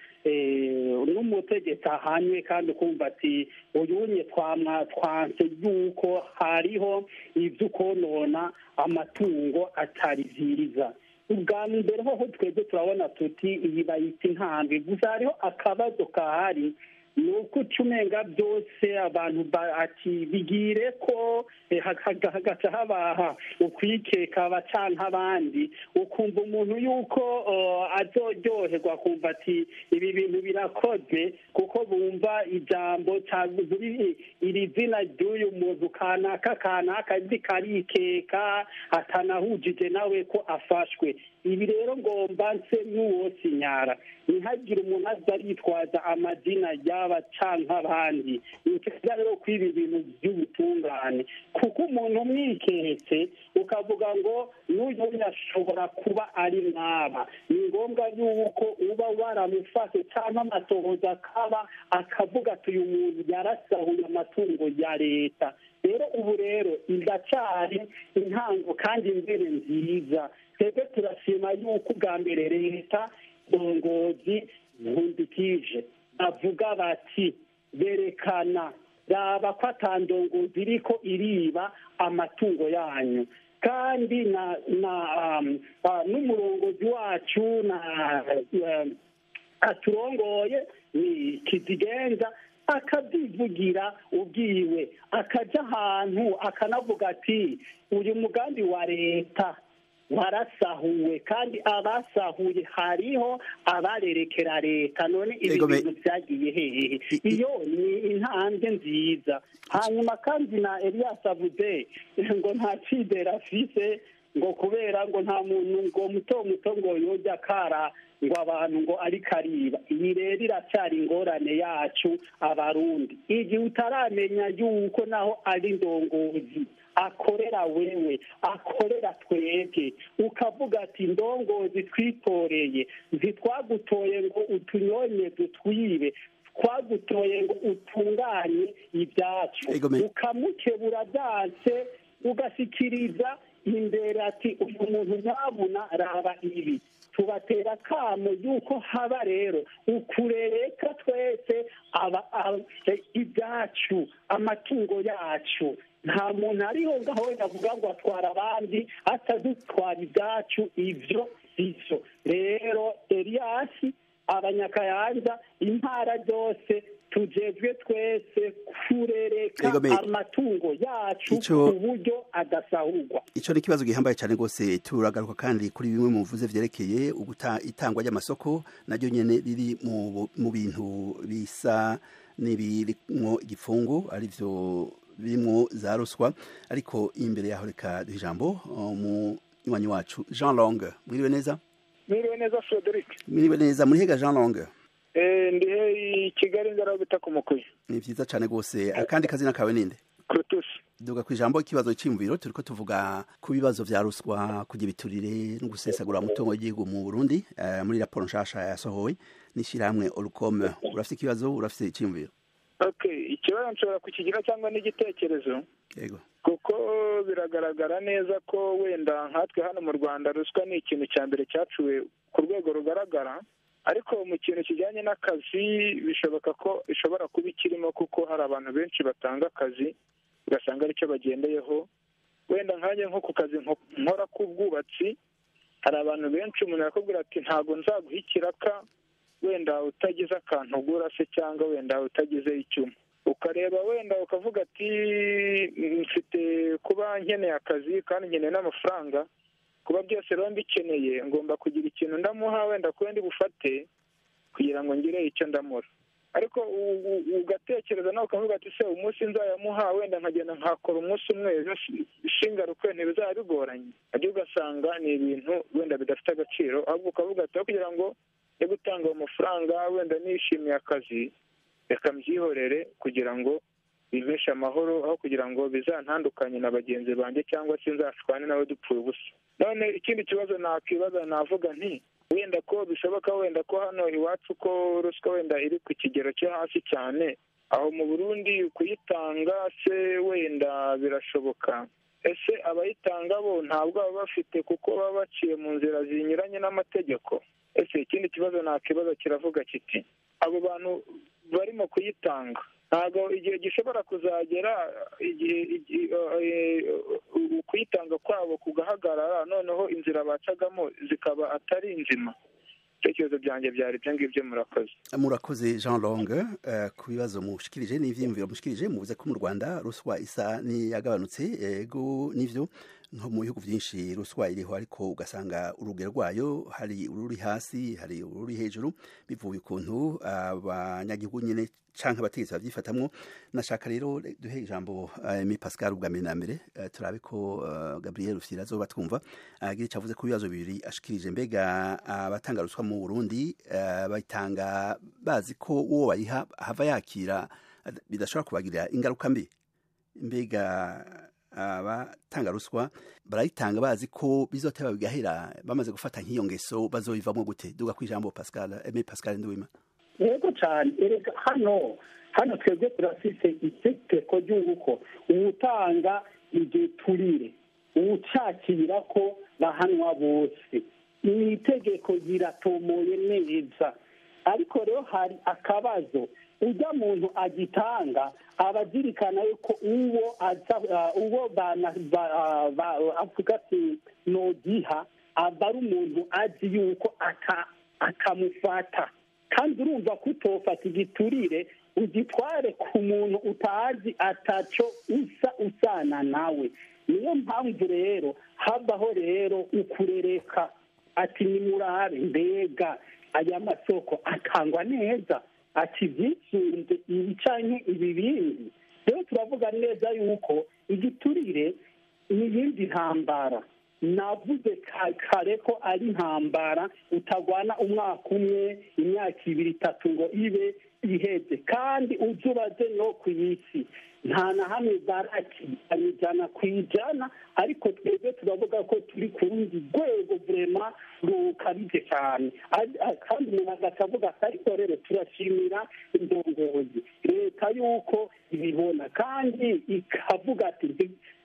n'umutegetsi ahanywe, kandi ukumva ati uyunye twanse yuko hariho ibyo konona amatungo atari vyiza. Ubwa mbere hoho twebwe turabona tuti iyi bayita intambwe, gusa hariho akabazo kahari, ni uko umenga byose abantu ati bigire ko hagaca habaha ukwikeka bacanka abandi, ukumva umuntu yuko azoryoherwa akumva ati ibi bintu birakozwe, kuko bumva ijambo iri zina ry'uyu muntu kanaka kanaka karikeka atanahujije nawe ko afashwe. Ibi rero ngomba nse n'uwosinyara, ntihagire umuntu aza aritwaza amazina y'aba canke abandi. Ni rero kwiba ibintu by'ubutungane, kuko umuntu umwiketse ukavuga ngo n'uyu ashobora kuba ari mwaba, ni ngombwa yuko uba waramufashe cyangwa amatohoza akaba akavuga ati uyu muntu yarasahuye amatungo ya leta. Rero ubu rero indacari intango kandi imbere nziza. Twebwe turashima yuko ubwa mbere leta ndongozi nkundikije bavuga bati berekana raba ko atandongozi iriko iriba amatungo yanyu, kandi na n'umurongozi wacu na aturongoye ni Kizigenza akabyivugira ubwiwe, akaja ahantu akanavuga ati uyu mugambi wa leta warasahuwe, kandi abasahuye hariho abarerekera leta. None ibi bintu byagiye hehe? Iyo ni intambwe nziza. Hanyuma kandi na Elias avuze ngo nta cyizere afise, ngo kubera ngo nta muntu ngo muto muto ngo yojya kara ngo abantu ngo ari kariba. Iyi rero iracyari ingorane yacu Abarundi. Igihe utaramenya yuko naho ari ndongozi akorera wewe, akorera twebwe, ukavuga ati ndongozi twitoreye, ntitwagutoye ngo utunyonye dutwibe, twagutoye ngo utunganye ibyacu, ukamukebura byanse, ugashyikiriza imbere ati uyu muntu ntabona raba ibi. Tubatera akamo yuko haba rero ukurereka twese ibyacu, amatungo yacu. Nta muntu ariho ngaho yavuga ngo atwara abandi atadutwara ibyacu. Ibyo sivyo. Rero Elias, Abanyakayanza, intara zose tujejwe twese kurereka amatungo yacu ku buryo adasahurwa. Ico ni kibazo gihambaye cyane gose. Turagaruka kandi kuri bimwe mu mvuze vyerekeye itangwa ry'amasoko, naryo nyene riri mu bintu bisa n'ibirimwo igifungo, arivyo birimwo za ruswa. Ariko imbere yaho reka duhe ijambo umunywanyi wacu Jean Long. Mwiriwe neza? Mwiriwe neza Frederic. Mwiriwe neza. Muri hega Jean Long? Ndihe i Kigali, ngaraho bita ku Mukuye. Ni vyiza cane gose. Akandi kazina kawe ninde? Clotus. Duga kwijambo ikibazo c'imviro. Turiko tuvuga ku bibazo vya ruswa, kugira ibiturire no gusesagura umutungo w'igihugu mu Burundi, muri raporo nshasha yasohowe n'ishirahamwe Olucome. Urafise ikibazo, urafise iciyumviro? Okay, ikibazo nshobora kukigira cyangwa n'igitekerezo. Yego. Kuko biragaragara neza ko wenda nkatwe hano mu Rwanda ruswa ni ikintu cya mbere cyacuwe ku rwego rugaragara, ariko mu kintu kijyanye n'akazi bishoboka ko ishobora kuba ikirimo, kuko hari abantu benshi batanga akazi ugasanga aricyo bagendeyeho. Wenda nkanjye nko ku kazi nkora k'ubwubatsi, hari abantu benshi umuntu yakubwira ati ntabwo nzaguha ikiraka wenda utagize akantu ugura se, cyangwa wenda utagize icyuma. Ukareba wenda ukavuga ati mfite kuba nkeneye akazi kandi nkeneye n'amafaranga, kuba byose rero mbikeneye ngomba kugira ikintu ndamuha wenda kuba ndi bufate kugira ngo ngire icyo ndamura. Ariko ugatekereza nawe ukavuga ati se umunsi nzayamuha wenda nkagenda nkakora umunsi umwe ejo shingaruke ntibizaba bigoranye, nabyo ugasanga ni ibintu wenda bidafite agaciro. Ahubwo ukavuga ati kugira ngo yo gutanga ayo mafaranga wenda nishimiye akazi, reka mbyihorere kugira ngo bimpeshe amahoro, aho kugira ngo bizantandukanye na bagenzi banjye cyangwa se nzashwane nawe dupfuye ubusa. None ikindi kibazo nakwibaza, navuga nti wenda ko bishoboka wenda ko hano iwacu ko ruswa wenda iri ku kigero cyo hasi cyane, aho mu Burundi kuyitanga se wenda birashoboka? Ese abayitanga bo ntabwo baba bafite kuko baba baciye mu nzira zinyuranye n'amategeko? Ese ikindi kibazo nakibaza kiravuga kiti abo bantu barimo kuyitanga ntabwo igihe gishobora kuzagera igihe kuyitanga kwabo kugahagarara, noneho inzira bacagamo zikaba atari nzima? Ibitekerezo byanjye byari ibyo ngibyo. Murakoze. Murakoze Jean Long ku bibazo mushikirije n'ivyiyumviro mushikirije. Muvuze ko mu Rwanda ruswa isa n'iyagabanutse. Ego nivyo, nko mu bihugu byinshi ruswa iriho, ariko ugasanga urugero rwayo hari ururi hasi, hari ururi hejuru, bivuye ukuntu abanyagihugu nyene canke abategetsi bavyifatamwo. Nashaka rero duhe ijambo Aimé Pascal ubwa mbere na mbere, turabe ko Gabriel Rufyiri azoba twumva agira ico avuze ku bibazo bibiri ashikirije. Mbega abatanga ruswa mu Burundi bayitanga bazi ko uwo bayiha hava yakira bidashobora kubagirira ingaruka mbi? Mbega abatanga ruswa barayitanga bazi ko bizoteba bigahera, bamaze gufata nk'iyo ngeso bazoyivamwo gute? Duga kwijambo Pascal, Aimé Pascal Nduwima. Yego cyane. Erega hano twebwe turafise itegeko ry'uko uwutanga igiturire, uwucakira ko bahanwa bose. Ni itegeko riratomoye neza. Ariko rero hari akabazo, ujya muntu agitanga abazirikana yuko uwo uwo avuga ati nogiha aba ari umuntu azi yuko atamufata. Kandi urumva ko utofata igiturire ugitware ku muntu utazi ataco usa usana nawe. Niyo mpamvu rero habaho rero ukurereka ati nimurabe mbega aya masoko atangwa neza, ati byisunze ibi canke ibi bindi. Rero turavuga neza yuko igiturire ni iyindi ntambara. Navuze kare ko ari intambara utagwana umwaka umwe, imyaka ibiri, itatu ngo ibe iheze, kandi uzubaze no ku isi nta na hamwe barakijana 100%, ariko twebwe turavuga ko turi ku rundi rwego vraiment rukabije cyane. Kandi umuntu agaca avuga ati ariko rero turashimira indongozi leta yuko ibibona kandi ikavuga ati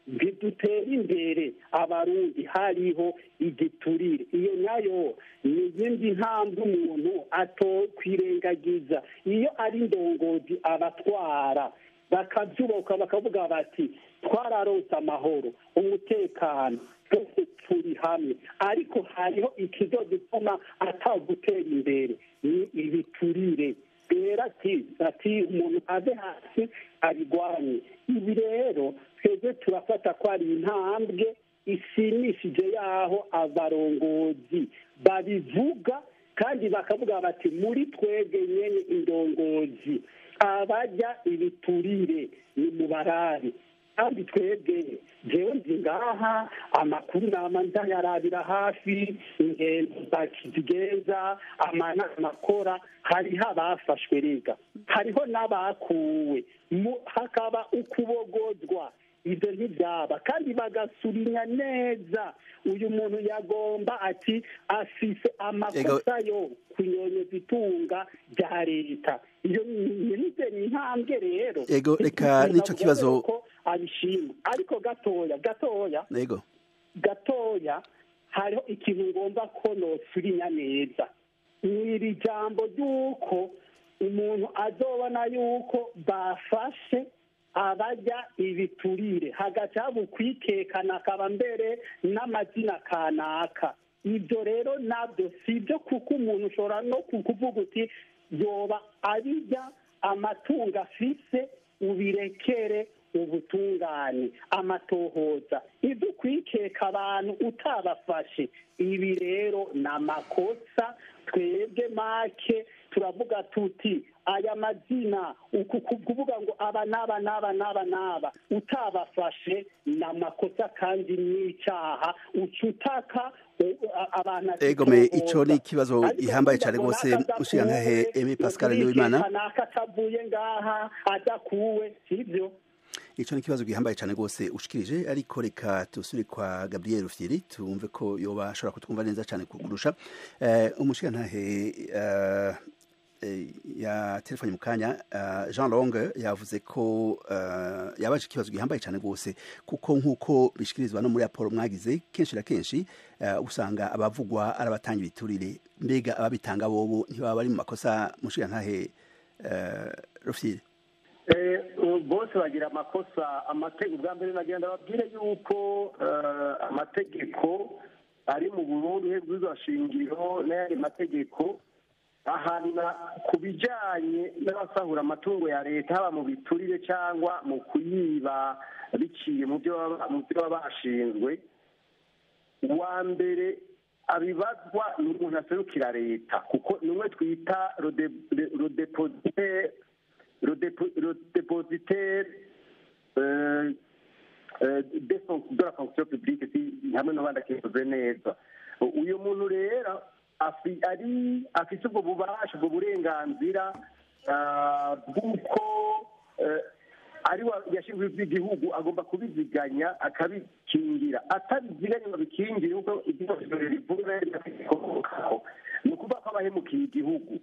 ntidutera imbere Abarundi hariho igiturire. Iyo nayo ni iyindi ntambwe umuntu atokwirengagiza. Iyo ari indongozi abatwara bakabyubaka bakavuga bati twararonse amahoro, umutekano, twese turi hamwe, ariko hariho ikizodutuma atagutera imbere ni ibiturire. Rero ati umuntu ave hasi abigwanye. Ibi rero twebwe turafata ko ari intambwe ishimishije yaho abarongozi babivuga kandi bakavuga bati muri twebwe nyene indongozi abajya ibiturire ni mubarari. Kandi twebwe jewe nzi ngaha amakuru nama ndayarabira hafi, ingendo zigenza amanama akora, hariho abafashwe rega, hariho n'abakuwe, hakaba ukubogozwa. Ibyo ntibyaba, kandi bagasurinya neza uyu muntu yagomba ati afise amakosa yo kunyonyeza itunga rya leta. Iyo ni intambwe rero. Ego, reka nico kibazo ko abishima, ariko gatoya gatoya, ego gatoya, hariho ikintu ngomba ko nosurinya neza. Ni iri jambo ry'uko umuntu azobona yuko bafashe abajya ibiturire hagati haba ukwikekana akaba mbere n'amazina kanaka. Ibyo rero nabyo si ibyo, kuko umuntu ushobora no kuvuga uti yoba abijya amatungo afise, ubirekere ubutungane amatohoza. Ibyo ukwikeka abantu utabafashe, ibi rero ni amakosa. Twebwe make turavuga tuti aya mazina uku kuvuga ngo aba n'aba n'aba n'aba n'aba utabafashe ni amakosa kandi n'icyaha, uca utaka abantu. Egome, ico ni ikibazo gihambaye cyane rwose, mushigantahe Aimé Pascal Nduwimana. Kanaka atavuye ngaha adakuwe, sibyo? Ico ni ikibazo gihambaye cyane rwose ushikirije, ariko reka tusubire kwa Gabriel Rufyiri tumve ko yoba ashobora kutwumva neza cyane kurusha. Umushigantahe ya telefone mu kanya Jean Long yavuze ko yabaje ikibazo gihambaye cyane rwose, kuko nk'uko bishikirizwa no muri raporo mwagize, kenshi na kenshi usanga abavugwa ari abatanga ibiturire. Mbega ababitanga bobo ntibaba bari mu makosa, mushigantahe Rufyiri? Bose bagira amakosa. Amategeko ubwa mbere nagenda babwire yuko amategeko ari mu Burundi bw'ibwirizwa shingiro n'ayandi mategeko ahana ku bijyanye n'abasahura amatungo ya leta, haba mu biturire cyangwa mu kuyiba biciye mu byo baba bashinzwe. Uwa mbere abibazwa ni umuntu aserukira leta, kuko ni umwe twita le dépositaire de la fonction publique, hamwe n'abandi akivuze neza. Uyu muntu rero ari afise ubwo bubasha, ubwo burenganzira bw'uko ari yashinzwe iby'igihugu, agomba kubiziganya akabikingira. Atabiziganya ngo abikingire kuko igihugu rivuga rikomokaho, ni ukuvuga ko abahemukiye igihugu.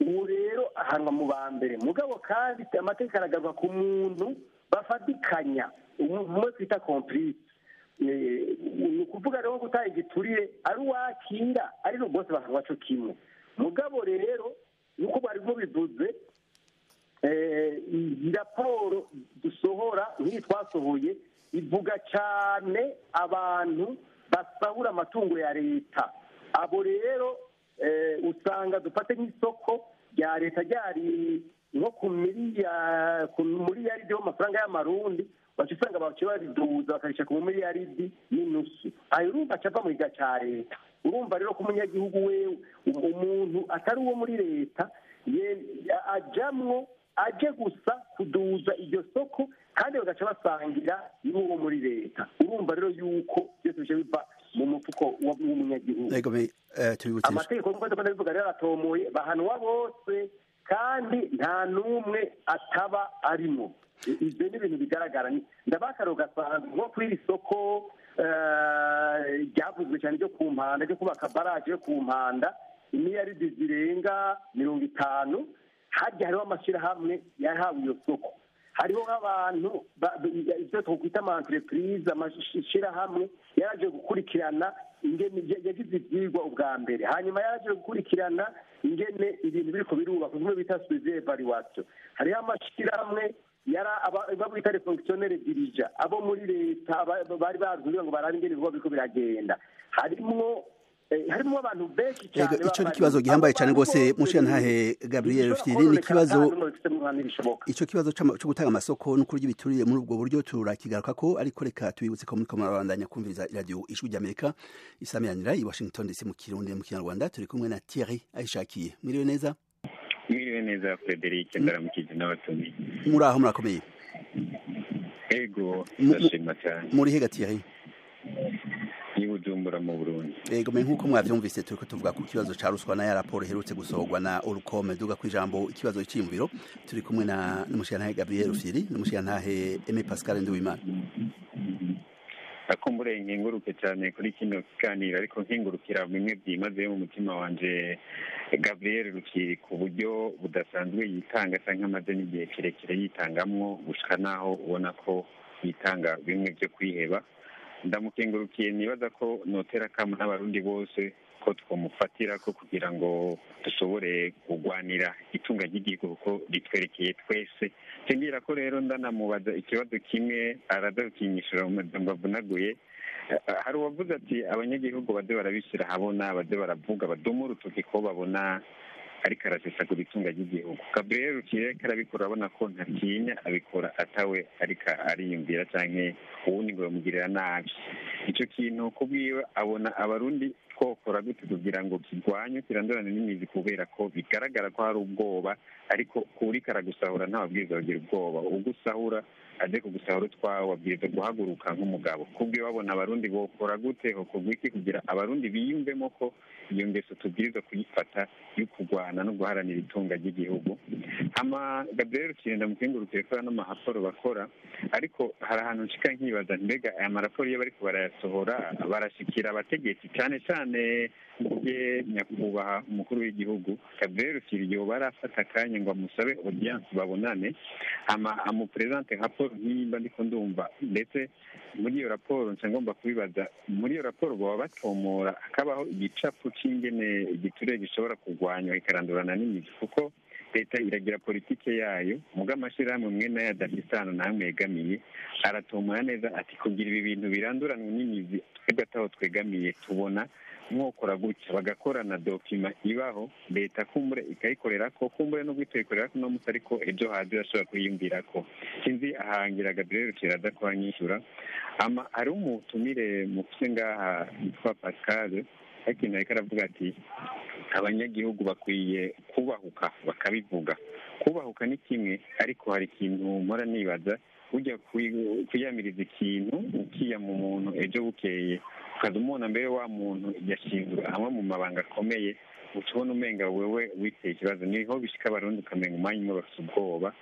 Ubu rero ahanwa mu ba mbere. Mugabo kandi amategeko aragaruka ku muntu bafatikanya, umwe twita complice. Ni ukuvuga rero gutanga igiturire ari uwakira ari bose bahanwa co kimwe. Mugabo rero nuko bari bivuze, iyi raporo dusohora nk'iyi twasohoye ivuga cyane abantu basahura amatungo ya leta. Abo rero usanga dufate nk'isoko rya leta ryari nko ku miliyaridi y'amafaranga y'amarundi, Baca usanga baca babiduza bakarisha ku miliyaridi n'inusu. Ayo urumva aca ava mu kiga ca leta. Urumva rero ko umunyagihugu wewe, umuntu atari uwo muri leta, ajamwo aje gusa kuduza iryo soko, kandi bagaca basangira n'uwo muri leta. Urumva rero yuko byose bice biva mu mufuko w'umunyagihugu. Amategeko nk'uko ndabivuga rero aratomoye, bahanwa bose kandi nta n'umwe ataba arimo. Ibyo ni ibintu bigaragara. Ndabakaro gasanzwe nko kuri iri soko ryavuzwe cyane ryo ku Mpanda, ryo kubaka baraje yo ku Mpanda, imiliyaridi zirenga 50. Harya hariho amashyirahamwe yahawe iyo soko, hariho nk'abantu ibyo twakwita ama entreprise, amashyirahamwe yaraje gukurikirana ingene yagize ibyigwa ubwa mbere, hanyuma yaraje gukurikirana ingene ibintu biriko birubakwa, bimwe bita suivi evaluation. Hariho amashyirahamwe bita les fonctionnaires dirigeants, abo muri leta bari bazi kugira ngo barabe ingene ibikorwa biriko biragenda. Harimwo abantu benshi cyane. Ico ni kibazo gihambaye cyane rwose, mushirantahe Gabriel Rufyiri. Ni kibazo ico kibazo cyo gutanga amasoko no kurya ibiturire muri ubwo buryo turakigaruka ko, ariko reka tubibutse ko muriko murabandanya kumviriza radio Ijwi ry'Amerika isamiranira i Washington DC mu Kirundi mu Kinyarwanda. Turi kumwe na Thierry Aishakiye. Mwiriwe neza? Mwiriwe neza Frederic, ndaramukije n'abatumiye. Muraho, murakomeye? Ego, ndashima cyane. Muri hega Thierry? Ni Bujumbura mu Burundi. Ego, me nkuko mwavyumvise turiko tuvuga ku kibazo ca ruswa na ya raporo iherutse gusohorwa na Olucome. Duga kwijambo ikibazo cy'imviro. Turi kumwe na n'umushirantahe Gabriel Rufyiri n'umushirantahe Aimé Pascal Nduwimana. Akumbure nkenguruke cyane kuri kino kiganiro, ariko nkengurukira bimwe byimazeyo mu mutima wanje Gabriel Rufyiri ku buryo budasanzwe yitanga, asa nk'amaze n'igihe kirekire yitangamwo gushika naho ubona ko yitanga bimwe byo kwiheba. Ndamukengurukiye, nibaza ko notera akamu n'abarundi bose ko twamufatira ko kugira ngo dushobore kurwanira itunga ry'igihugu kuko ritwerekeye twese. Ngira ko rero ndanamubaza ikibazo kimwe araza kukinyishura mu majambo avunaguye. Hari uwavuze ati abanyagihugu baze barabishyira ahabona, baze baravuga, badoma urutoki ko babona ariko arasesagura itunga ry'igihugu. Gabriel Rufyiri ariko arabikora, urabona ko ntatinya, abikora atawe ariko ariyumvira canke uwundi ngo yamugirira nabi. Ico kintu kubwiwe abona abarundi twokora gute kugira ngo kirwanywe, kirandurane n'imizi, kubera ko bigaragara ko hari ubwoba, ariko kuriko aragusahura ntababwiriza bagira ubwoba. Ugusahura aje kugusahura utwawe, wabwiriza guhaguruka nk'umugabo. Kubwiwe babona abarundi bokora gute, hokorwa iki kugira abarundi biyumvemo ko iyo ngeso tubwiriza kuyifata yo kurwana no guharanira itunga ry'igihugu. Hama Gabriel Rufyiri ndamukengurukire ko ano maraporo bakora, ariko hari ahantu nshika nkibaza mbega aya maraporo iyo bariko barayasohora barashikira abategetsi, cyane cyane mvuge nyakubahwa umukuru w'igihugu. Gabriel Rufyiri yoba arafata akanya ngo amusabe audience babonane, hama amupresente raporo nk'iyimba ndiko ndumva. Ndetse muri iyo raporo nca ngomba kubibaza, muri iyo raporo baba batomora hakabaho igicapu c'ingene igiturire gishobora kurwanywa ikarandurana n'imizi, kuko leta iragira politike yayo, muga amashirahamwe mwe nayo adafise ahantu na hamwe yegamiye aratomora neza ati kugira ibi bintu biranduranwe n'imizi twebwe ataho twegamiye tubona mwokora gutya, bagakorana dokima ibaho leta kumbure ikayikorerako, kumbure no gutekorerako no musi, ariko ejo hazi irashobora kuyiyumvirako. Sinzi ahangira Gabriel Rufyiri aza kuhanyishura. Ama hari umutumire mufise ngaha yitwa Pascal, ariko ariko aravuga ati abanyagihugu bakwiye kubahuka bakabivuga. Kubahuka ni kimwe, ariko hari ikintu mpora nibaza, ujya kwiyamiriza ikintu ukiyama umuntu ejo bukeye ukaza umubona mbere wa muntu yashinzwe amwe mu mabanga akomeye, uca ubona umenga wewe witeye ikibazo. Niho bishika abarundi ukamenga umwanya umwe bafite ubwoba.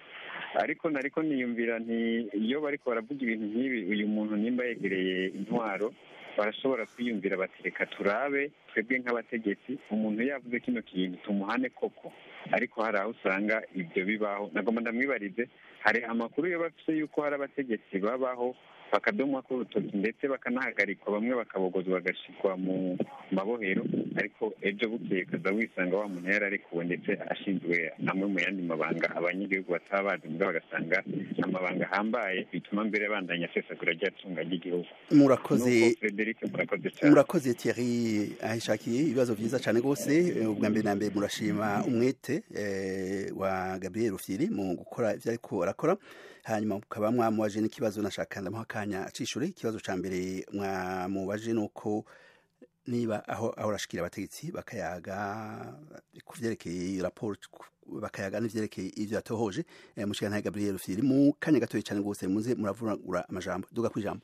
Ariko nariko niyumvira nti iyo bariko baravuga ibintu nk'ibi, uyu muntu nimba yegereye intwaro barashobora kwiyumvira bati reka turabe twebwe nk'abategetsi umuntu yavuze kino kintu tumuhane koko. Ariko hari aho usanga ibyo bibaho. Nagomba ndamwibarize, hari amakuru yo bafise yuko hari abategetsi babaho bakadomwa ko urutoki ndetse bakanahagarikwa, bamwe bakabogozwa bagashikwa mu mabohero, ariko ejo bukeye ukaza wisanga wa muntu yari arekuwe ndetse ashinzwe amwe mu yandi mabanga abanyagihugu bataba bazi, mugabo bagasanga amabanga ahambaye bituma mbere bandanya asesagura rya tunga ry'igihugu. Murakoze Frederic, murakoze cyane. Murakoze Thierry Ahishakiye, ibibazo vyiza cyane gose. Ubwa mbere na mbere murashima umwete wa Gabriel Rufyiri mu gukora ivyo ariko arakora, hanyuma mukaba mwamubaje n'ikibazo nashaka ndamuha akanya acishure. Ikibazo ca mbere mwamubaje nuko niba aho arashikira abategetsi bakayaga ku vyerekeye raporo, bakayaga n'ivyerekeye ivyo yatohoje. Mushikirantahe Gabriel Rufyiri, mu kanya gatoya cyane gose muze muravuragura amajambo, duga kwijambo.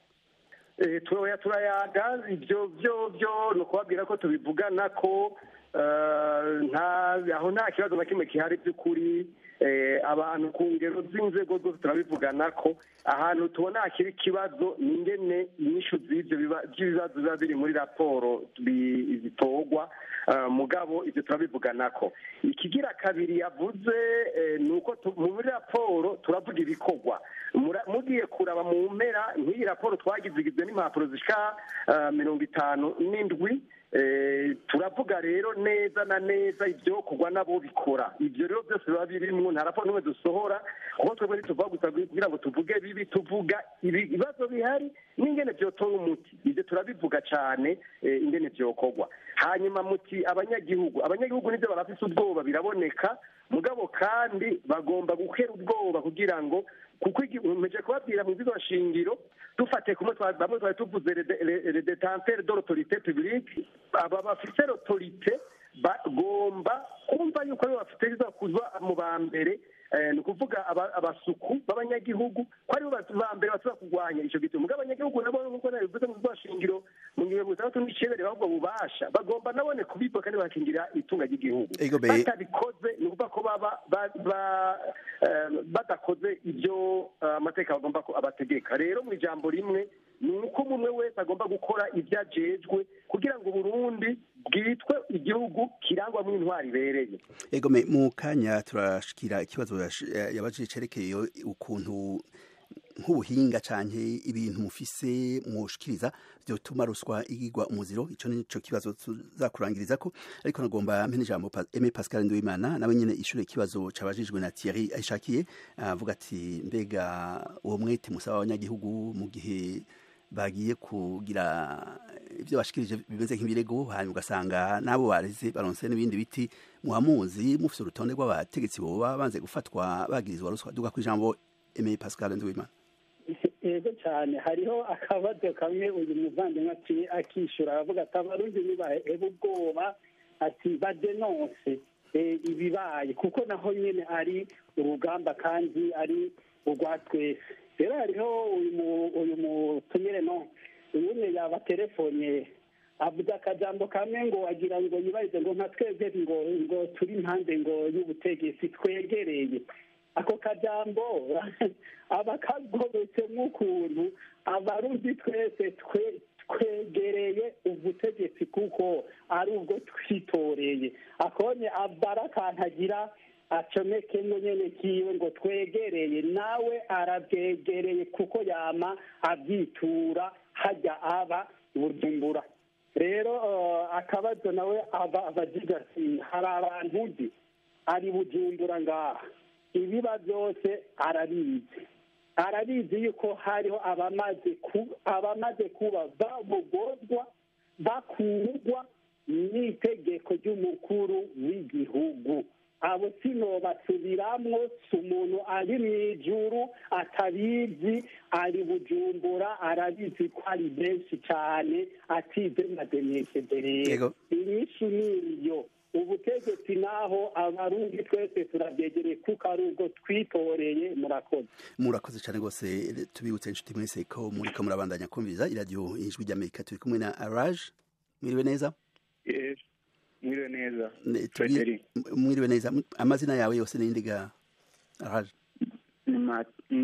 Turayaga ibyo byo ni ukubabwira ko tubivugana ko aho nta kibazo na kimwe gihari by'ukuri. Abantu ku ngero z'inzego zose turabivugana ko ahantu tubona hakiri ikibazo ni ingene inyishu z'ibyo by'ibibazo biba biri muri raporo zitorwa, mugabo ibyo turabivugana ko. Ikigira kabiri yavuze ni uko muri raporo turavuga ibikorwa. Mugiye kuraba mu mpera nk'iyi raporo twagize igizwe n'impapuro zishika 57. Turavuga rero neza na neza ibyo kugwa nabo bikora. Ibyo rero byose biba birimwo, nta raporo n'imwe dusohora kuko twebwe ntituvuga gusa kugira ngo tuvuge bibi, tuvuga ibibazo bihari n'ingene vyotora umuti. Ibyo turabivuga cane ingene vyokorwa. Hanyuma muti abanyagihugu nivyo barafise ubwoba biraboneka, mugabo kandi bagomba gukera ubwoba kugira ngo kuko mpeje kubabwira mu bigo shingiro dufate kumwe bamwe twari tuvuze les détenteurs de l'autorité publique, aba bafise l'autorité bagomba kumva yuko aribo bafite kuba mu ba mbere, ni ukuvuga abasuku b'abanyagihugu ko aribo ba mbere bashobora kurwanya ico gituma. Mugabo abanyagihugu nabo nkuko nabivuze mu bigo shingiro mu ngingo 69 ahubwo bubasha bagomba nabone kubibwa kandi bakingira itunga ry'igihugu. Batabikoze ni ukuvuga ko baba badakoze ibyo amateka bagomba ko abategeka. Rero mu ijambo rimwe ni uko umwe wese agomba gukora ibyo ajejwe kugira ngo Burundi bwitwe igihugu kirangwamo intwari ibereye. Ego mu kanya turashikira ikibazo yabajije cerekeye ukuntu nk'ubuhinga canke ibintu mufise mwoshikiriza vyotuma ruswa igigwa umuziro. Ico nico kibazo tuzakurangirizako, ariko nagomba mpene ijambo Aimé Pascal Nduwimana nawe nyene ishure ikibazo cabajijwe na Thierry Aishakiye, avuga ati mbega uwo mwete musaba abanyagihugu mu gihe bagiye kugira ibyo bashikirije bimeze nk'ibirego, hanyuma ugasanga nabo bareze baronse n'ibindi biti, muhamuzi mufise urutonde rw'abategetsi boba banze gufatwa bagirizwa ruswa. Duga kwijambo Aimé Pascal Nduwimana. Yego cyane, hariho akabazo kamwe uyu muvandimwe aciye akishura aravuga ati abarundi ntibahebe ubwoba, ati badenonse ibibaye kuko naho nyine ari urugamba kandi ari urwa twese. Rero hariho uyu mutumire no uyu yabaterefone avuga akajambo kamwe ngo agira ngo yibarize ngo nka twebwe ngo turi impande ngo y'ubutegetsi twegereye. Ako kajambo aba kagobetsemo ukuntu abarundi twese twegereye ubutegetsi kuko ari ubwo twitoreye. Akonye abarakantagira acomekemo nyene kiwe ngo twegereye, nawe arabyegereye kuko yama abyitura hajya aba Bujumbura. Rero akabazo nawe aba abagiga ati hari abantu ndi ari Bujumbura ngaha ibiba byose arabizi yuko hariho abamaze kuba babogozwa bakurwa n'itegeko ry'umukuru w'igihugu. Abo sinobasubiramwo, si umuntu ari mw'ijuru atabizi, ari Bujumbura arabizi ko ari benshi cyane atizemadenyesheje. Rero inyishu niyo ubutegetsi naho abarundi twese turabyegereye kuko ari ubwo twitoreye. Murakoze. Murakoze cyane rwose. Tubibutse inshuti mwese ko muriko murabandanya kumviriza iradiyo Ijwi ry'Amerika. Turi kumwe na Araj. Mwiriwe neza? Mwiriwe neza. Mwiriwe neza. Amazina yawe yose ni ndiga Araj? Ni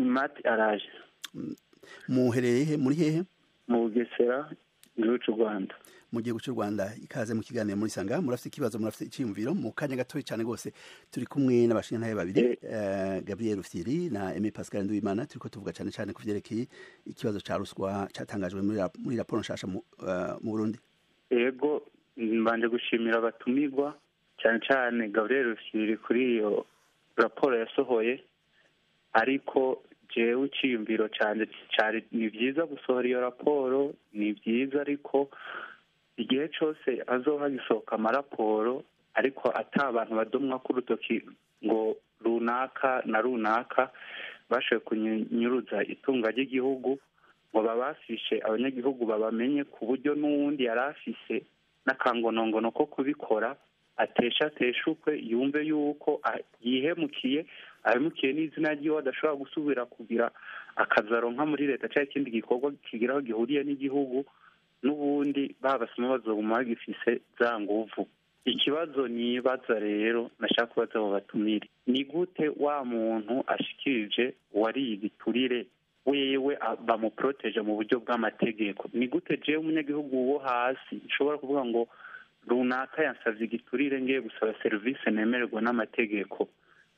Mati Araj. Muherereye he? Muri hehe? Mu Bugesera, igihugu cy'u Rwanda. mu gihugu cy'u Rwanda, ikaze mu kiganiro muri Sanga. Murafite ikibazo, murafite icyiyumviro? Mu kanya gatoya cyane rwose turi kumwe n'abashingantahe babiri, Gabriel Rufyiri na Aimé Pascal Nduwimana. Turiko tuvuga cyane cyane ku vyerekeye ikibazo ca ruswa catangajwe muri raporo nshasha mu Burundi. Yego, mbanje gushimira abatumirwa, cyane cyane Gabriel Rufyiri kuri iyo raporo yasohoye. Ariko jewe icyiyumviro cyane cyane, ni byiza gusohora iyo raporo, ni byiza, ariko igihe cyose azoha gisohoka amaraporo ariko ata abantu badomwa k'urutoki ngo runaka na runaka bashoboye kunyuruza itunga ry'igihugu, ngo babafishe abanyagihugu babamenye, ku buryo n'uwundi yari afise n'akangonongono ko kubikora atesha ateshukwe, yumve yuko yihemukiye, ahemukiye n'izina ryiwe, adashobora gusubira kugira akazaronka muri leta cyangwa ikindi gikorwa kigira aho gihuriye n'igihugu. N'ubundi babasoma bazoguma bagifise za nguvu. Ikibazo nibaza rero, nashaka kubaza abo batumire, ni gute wa muntu ashikirije wariye igiturire wewe bamuproteje mu buryo bw'amategeko? Ni gute jewe umunyagihugu wo hasi nshobora kuvuga ngo runaka yansavye igiturire, ngiye gusaba serivisi nemererwa n'amategeko,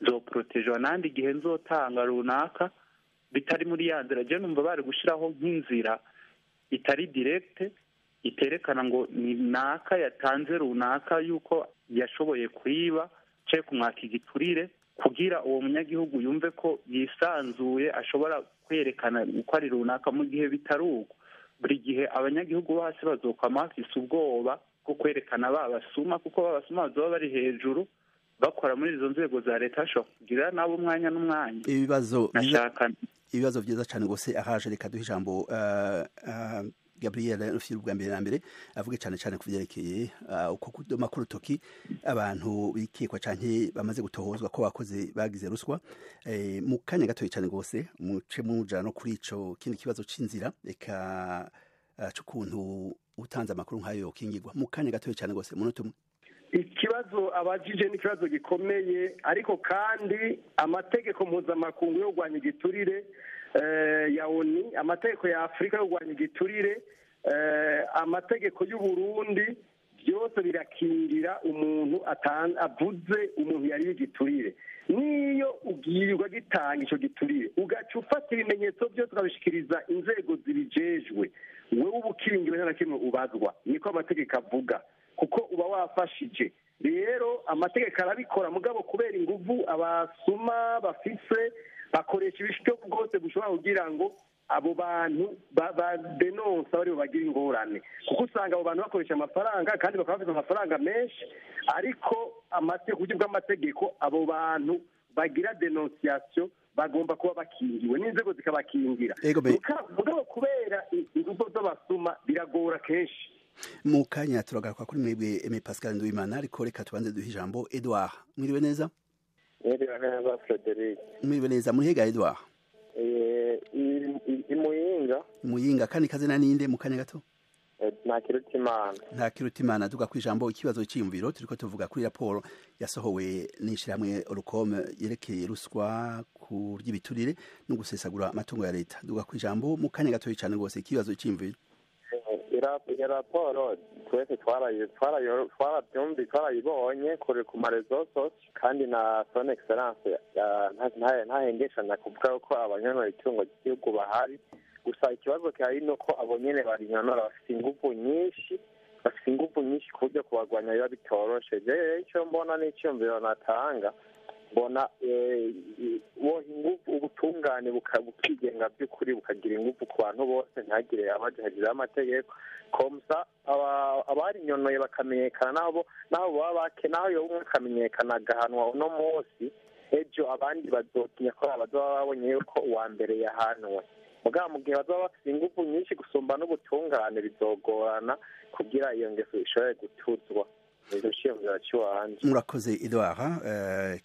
nzoprotejwa nandi igihe nzotanga runaka bitari muri ya nzira? Je numva bari gushiraho nk'inzira itari directe, iterekana ngo ni naka yatanze runaka yuko yashoboye kwiba cye kumwaka igiturire, kugira uwo munyagihugu yumve ko yisanzuye, ashobora kwerekana uko ari runaka. Mu gihe bitari uko, buri gihe abanyagihugu bo hasi bazokwama bafise ubwoba bwo kwerekana babasuma, kuko babasuma bazoba bari hejuru bakora muri izo nzego za leta, bashobora kugira nabo umwanya n'umwanya. Ibibazo byiza cyane rwose. Ahaje reka duhe ijambo Gabriel Rufyiri bwa mbere na mbere, avuge cyane cyane ku byerekeye uko kudoma k'urutoki abantu bikekwa canke bamaze gutohozwa ko bakoze, bagize ruswa. Mu kanya gatoya cyane rwose muce muja no kuri ico kindi kibazo c'inzira, eka c'ukuntu utanze amakuru nk'ayo yokingirwa. Mu kanya gatoya cyane rwose, umunota umwe. Ikibazo abajije ni ikibazo gikomeye, ariko kandi amategeko mpuzamakungu yo kurwanya igiturire ya ONU, amategeko ya Afurika yo kurwanya igiturire, amategeko y'u Burundi, byose birakingira umuntu avuze umuntu yariye igiturire. Niyo ugirirwa gitanga ico giturire, ugaca ufata ibimenyetso byose ukabishikiriza inzego zibijejwe, wewe uba ukingiwe, nta na kimwe ubazwa. Niko amategeko avuga, kuko uba wafashije. Rero amategeko arabikora, mugabo kubera inguvu abasuma bafise, bakoresha ibishoboka bwose bushobora kugira ngo abo bantu badenonsa bari bagira ingorane, kuko usanga abo bantu bakoresha amafaranga kandi bakaba bafite amafaranga menshi. Ariko amategeko, uburyo bw'amategeko, abo bantu bagira dénonciation bagomba kuba bakingiwe n'inzego zikabakingira. Mugabo kubera inguvu z'abasuma biragora kenshi. Mu kanya turagaruka kuri mwebwe, Aimé Pascal Nduwimana, ariko reka tubanze duhe ijambo Edouard. Mwiriwe neza? Mwiriwe neza, Frederic. Mwiriwe neza. Muri Edouard? Imuyinga. Muyinga. Kandi kazina ninde, mu kanya gato? Ntakirutimana. Ntakirutimana, duga ku ijambo, ikibazo cyiyumviro. Turiko tuvuga kuri raporo yasohowe n'ishirahamwe Olucome yerekeye ruswa, kurya ibiturire no gusesagura amatungo ya leta. Duga ku ijambo mu kanya gatoya cyane rwose, ikibazo cyiyumviro. Iyo raporo twese twarabyumvi, twarayibonye kuri ku ma réseaux sociaux, kandi na Son Excellence ntahengeshanya kuvuga ko abanyonora itungo ry'igihugu bahari. Gusa ikibazo gihari ni uko abo nyene barinyonora bafite inguvu nyinshi, bafite inguvu nyinshi ku buryo kubarwanya biba bitoroshe. Jewe icyo mbona n'icyumviro natanga, mbona boha ingufu ubutungane bukigenga by'ukuri, bukagira ingufu ku bantu bose, ntihagire abaja hejuru y'amategeko. Comme ça abarinyonoye bakamenyekana, naho baba bake, naho yoba umwe akamenyekana agahanwa uno munsi, ejo abandi bazotinya ko bazoba babonye yuko uwa mbere yahanwe. Mugabo mu gihe bazoba bafite ingufu nyinshi gusumba n'ubutungane, bizogorana kugira iyo ngeso ishobore gutuzwa. Murakoze, Edouard.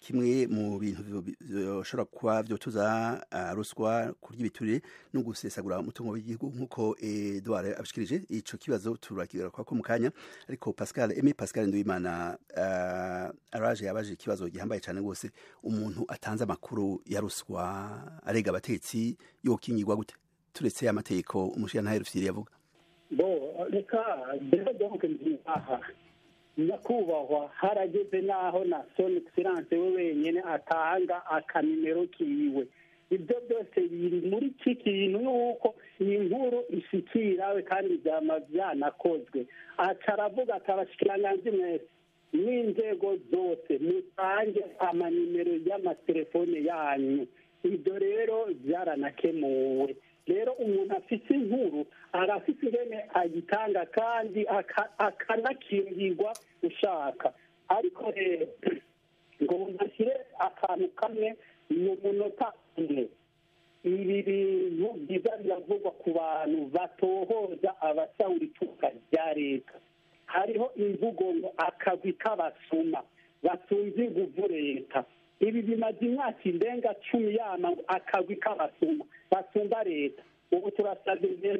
Kimwe mu bintu bishobora kuba vyotuza ruswa, kurya ibiturire no gusesagura umutungo w'igihugu, nk'uko Edouard abishikirije, ico kibazo turakigaruka ko mu kanya. Ariko Pascal, Aimé Pascal Nduwimana, araje yabaje ikibazo gihambaye cyane rwose: umuntu atanze amakuru ya ruswa arega abatetsi yokingirwa gute, turetse amategeko umushirantahe Rufyiri yavuga? Bo reka mbere donc aha nyakubahwa harageze n'aho na son excellence we wenyine atanga akanimero kiwe. Ibyo byose biri muri iki kintu yuko iyi nkuru ishikirawe kandi byama byanakozwe. Aca aravuga ati abashikiranganji mwese n'inzego zose mutange amanimero y'amatelefone yanyu. Ibyo rero byaranakemuwe. Rero umuntu afite inkuru arafite ingene ayitanga kandi akanakingirwa ushaka. Ariko rero ngo umuntu akantu kamwe mu munota umwe, ibi bintu byiza biravugwa ku bantu batohoza abasahura itunga rya leta. Hariho imvugo ngo akagwi k'abasuma basunze inguvu leta. Ibi bimaze imyaka irenga 10 yama ngo akagwi k'abasuma basumba leta. Ubu turasabye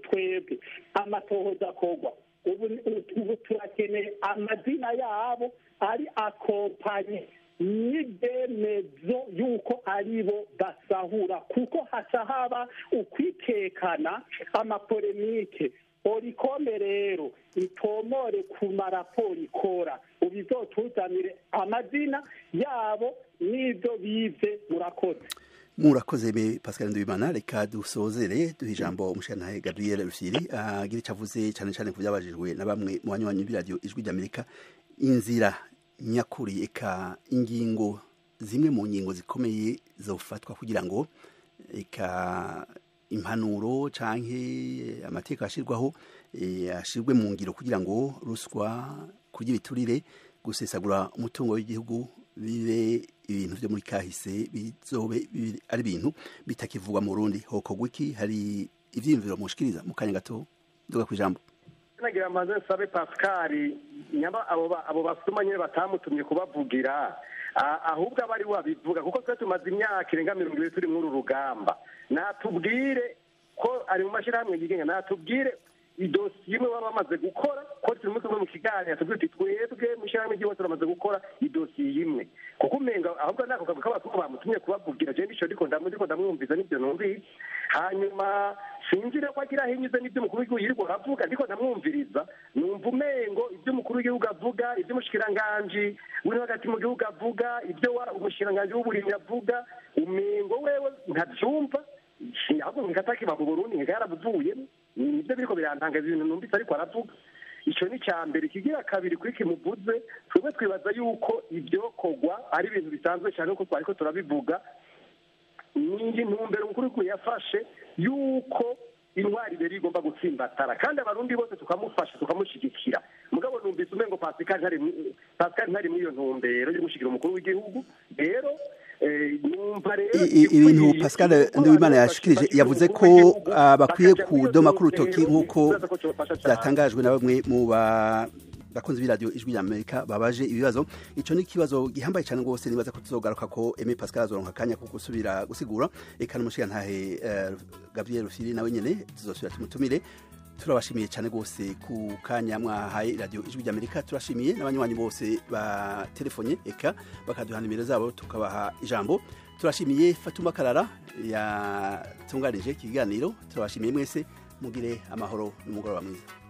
twebwe amatohoza akorwa, ubu turakeneye amazina yabo ari akompanye n'ibyemezo y'uko aribo basahura, kuko haca haba ukwikekana, amapolemike. Orikome rero itomore ku maraporo ikora, ubizotuzanire amazina yabo n'ibyo bivye. Murakoze. Murakoze me Pascal Nduwimana. Reka dusozere duha ijambo umushikirantahe Gabriel Rufyiri agira ico avuze cane cane ku vyabajijwe na bamwe mu banywanyi b'iradiyo Ijwi ry'Amerika. Inzira nyakuri eka ingingo zimwe mu ngingo zikomeye zofatwa kugira ngo eka impanuro canke amateka ashirwaho ashirwe mu ngiro kugira ngo ruswa, kurya ibiturire, gusesagura umutungo w'igihugu bibe ibintu byo muri kahise, bizobe ari ibintu bitakivugwa mu Burundi. Hokorwa iki? Hari ivyiyumviro mushikiriza mu kanya gato? Duga kwijambo. Nagira amaze sabe Pascal nyaba abo basuma nyene batamutumye kubavugira, ahubwo abari wabivuga, kuko twe tumaze imyaka irenga 20 turi muri uru rugamba. Natubwire ko ari mu mashirahamwe yigenga, natubwire idosiye imwe baba bamaze gukora, ko turi muri mu kiganiro tubwire uti twebwe mu ishyirahamwe ry'iwacu turamaze gukora idosiye imwe, kuko umenga ahubwo nako kagwi k'abasuma bamutumye kubavugira. Je ndico ndiko ndamwumviza n'ivyo numvise. Hanyuma sinzire ko agira ahinyuze n'ivyo umukuru w'igihugu yirirwa aravuga, ndiko ndamwumviriza numva umengo ivyo umukuru w'igihugu avuga, ivyo umushikiranganji w'intwaro hagati mu gihugu avuga, ivyo umushikiranganji w'uburimyi avuga, umengo wewe ntavyumva. Ahubwo nkatakiba mu Burundi nka yarabuvuyemo, nibyo biriko birantangaza ibintu numvise ariko aravuga. Ico ni ca mbere. Ikigira kabiri kuri kimuvuze, twebwe twibaza yuko ivyokorwa ari ibintu bisanzwe cyane kuko twariko turabivuga. Ni intumbero umukuru w'igihugu yafashe yuko intwari rero igomba gutsimbatara, kandi abarundi bose tukamufasha tukamushigikira. Mugabo numvise umengo Pascal ntari muri iyo ntumbero yo gushigira umukuru w'igihugu. Rero ibintu Pascal Nduwimana yashikirije, yavuze ko bakwiye kudoma ku rutoki nk'uko byatangajwe na bamwe mu bakunzi b'iradiyo Ijwi ry'Amerika babaje ibibazo. Ico ni ikibazo gihambaye cyane rwose, nibaza ko tuzogaruka ko Aimé Pascal azoronka akanya ko gusubira gusigura, eka n'umushikirantahe Gabriel Rufyiri nawe nyene tuzosubira tumutumire. Turabashimiye cyane rwose ku kanya mwahaye iradiyo Ijwi ry'Amerika. Turashimiye n'abanywanyi bose ba telefonye eka bakaduha nimero zabo tukabaha ijambo. Turashimiye Fatuma Karara yatunganije ikiganiro. Turabashimiye mwese, mugire amahoro n'umugoroba mwiza.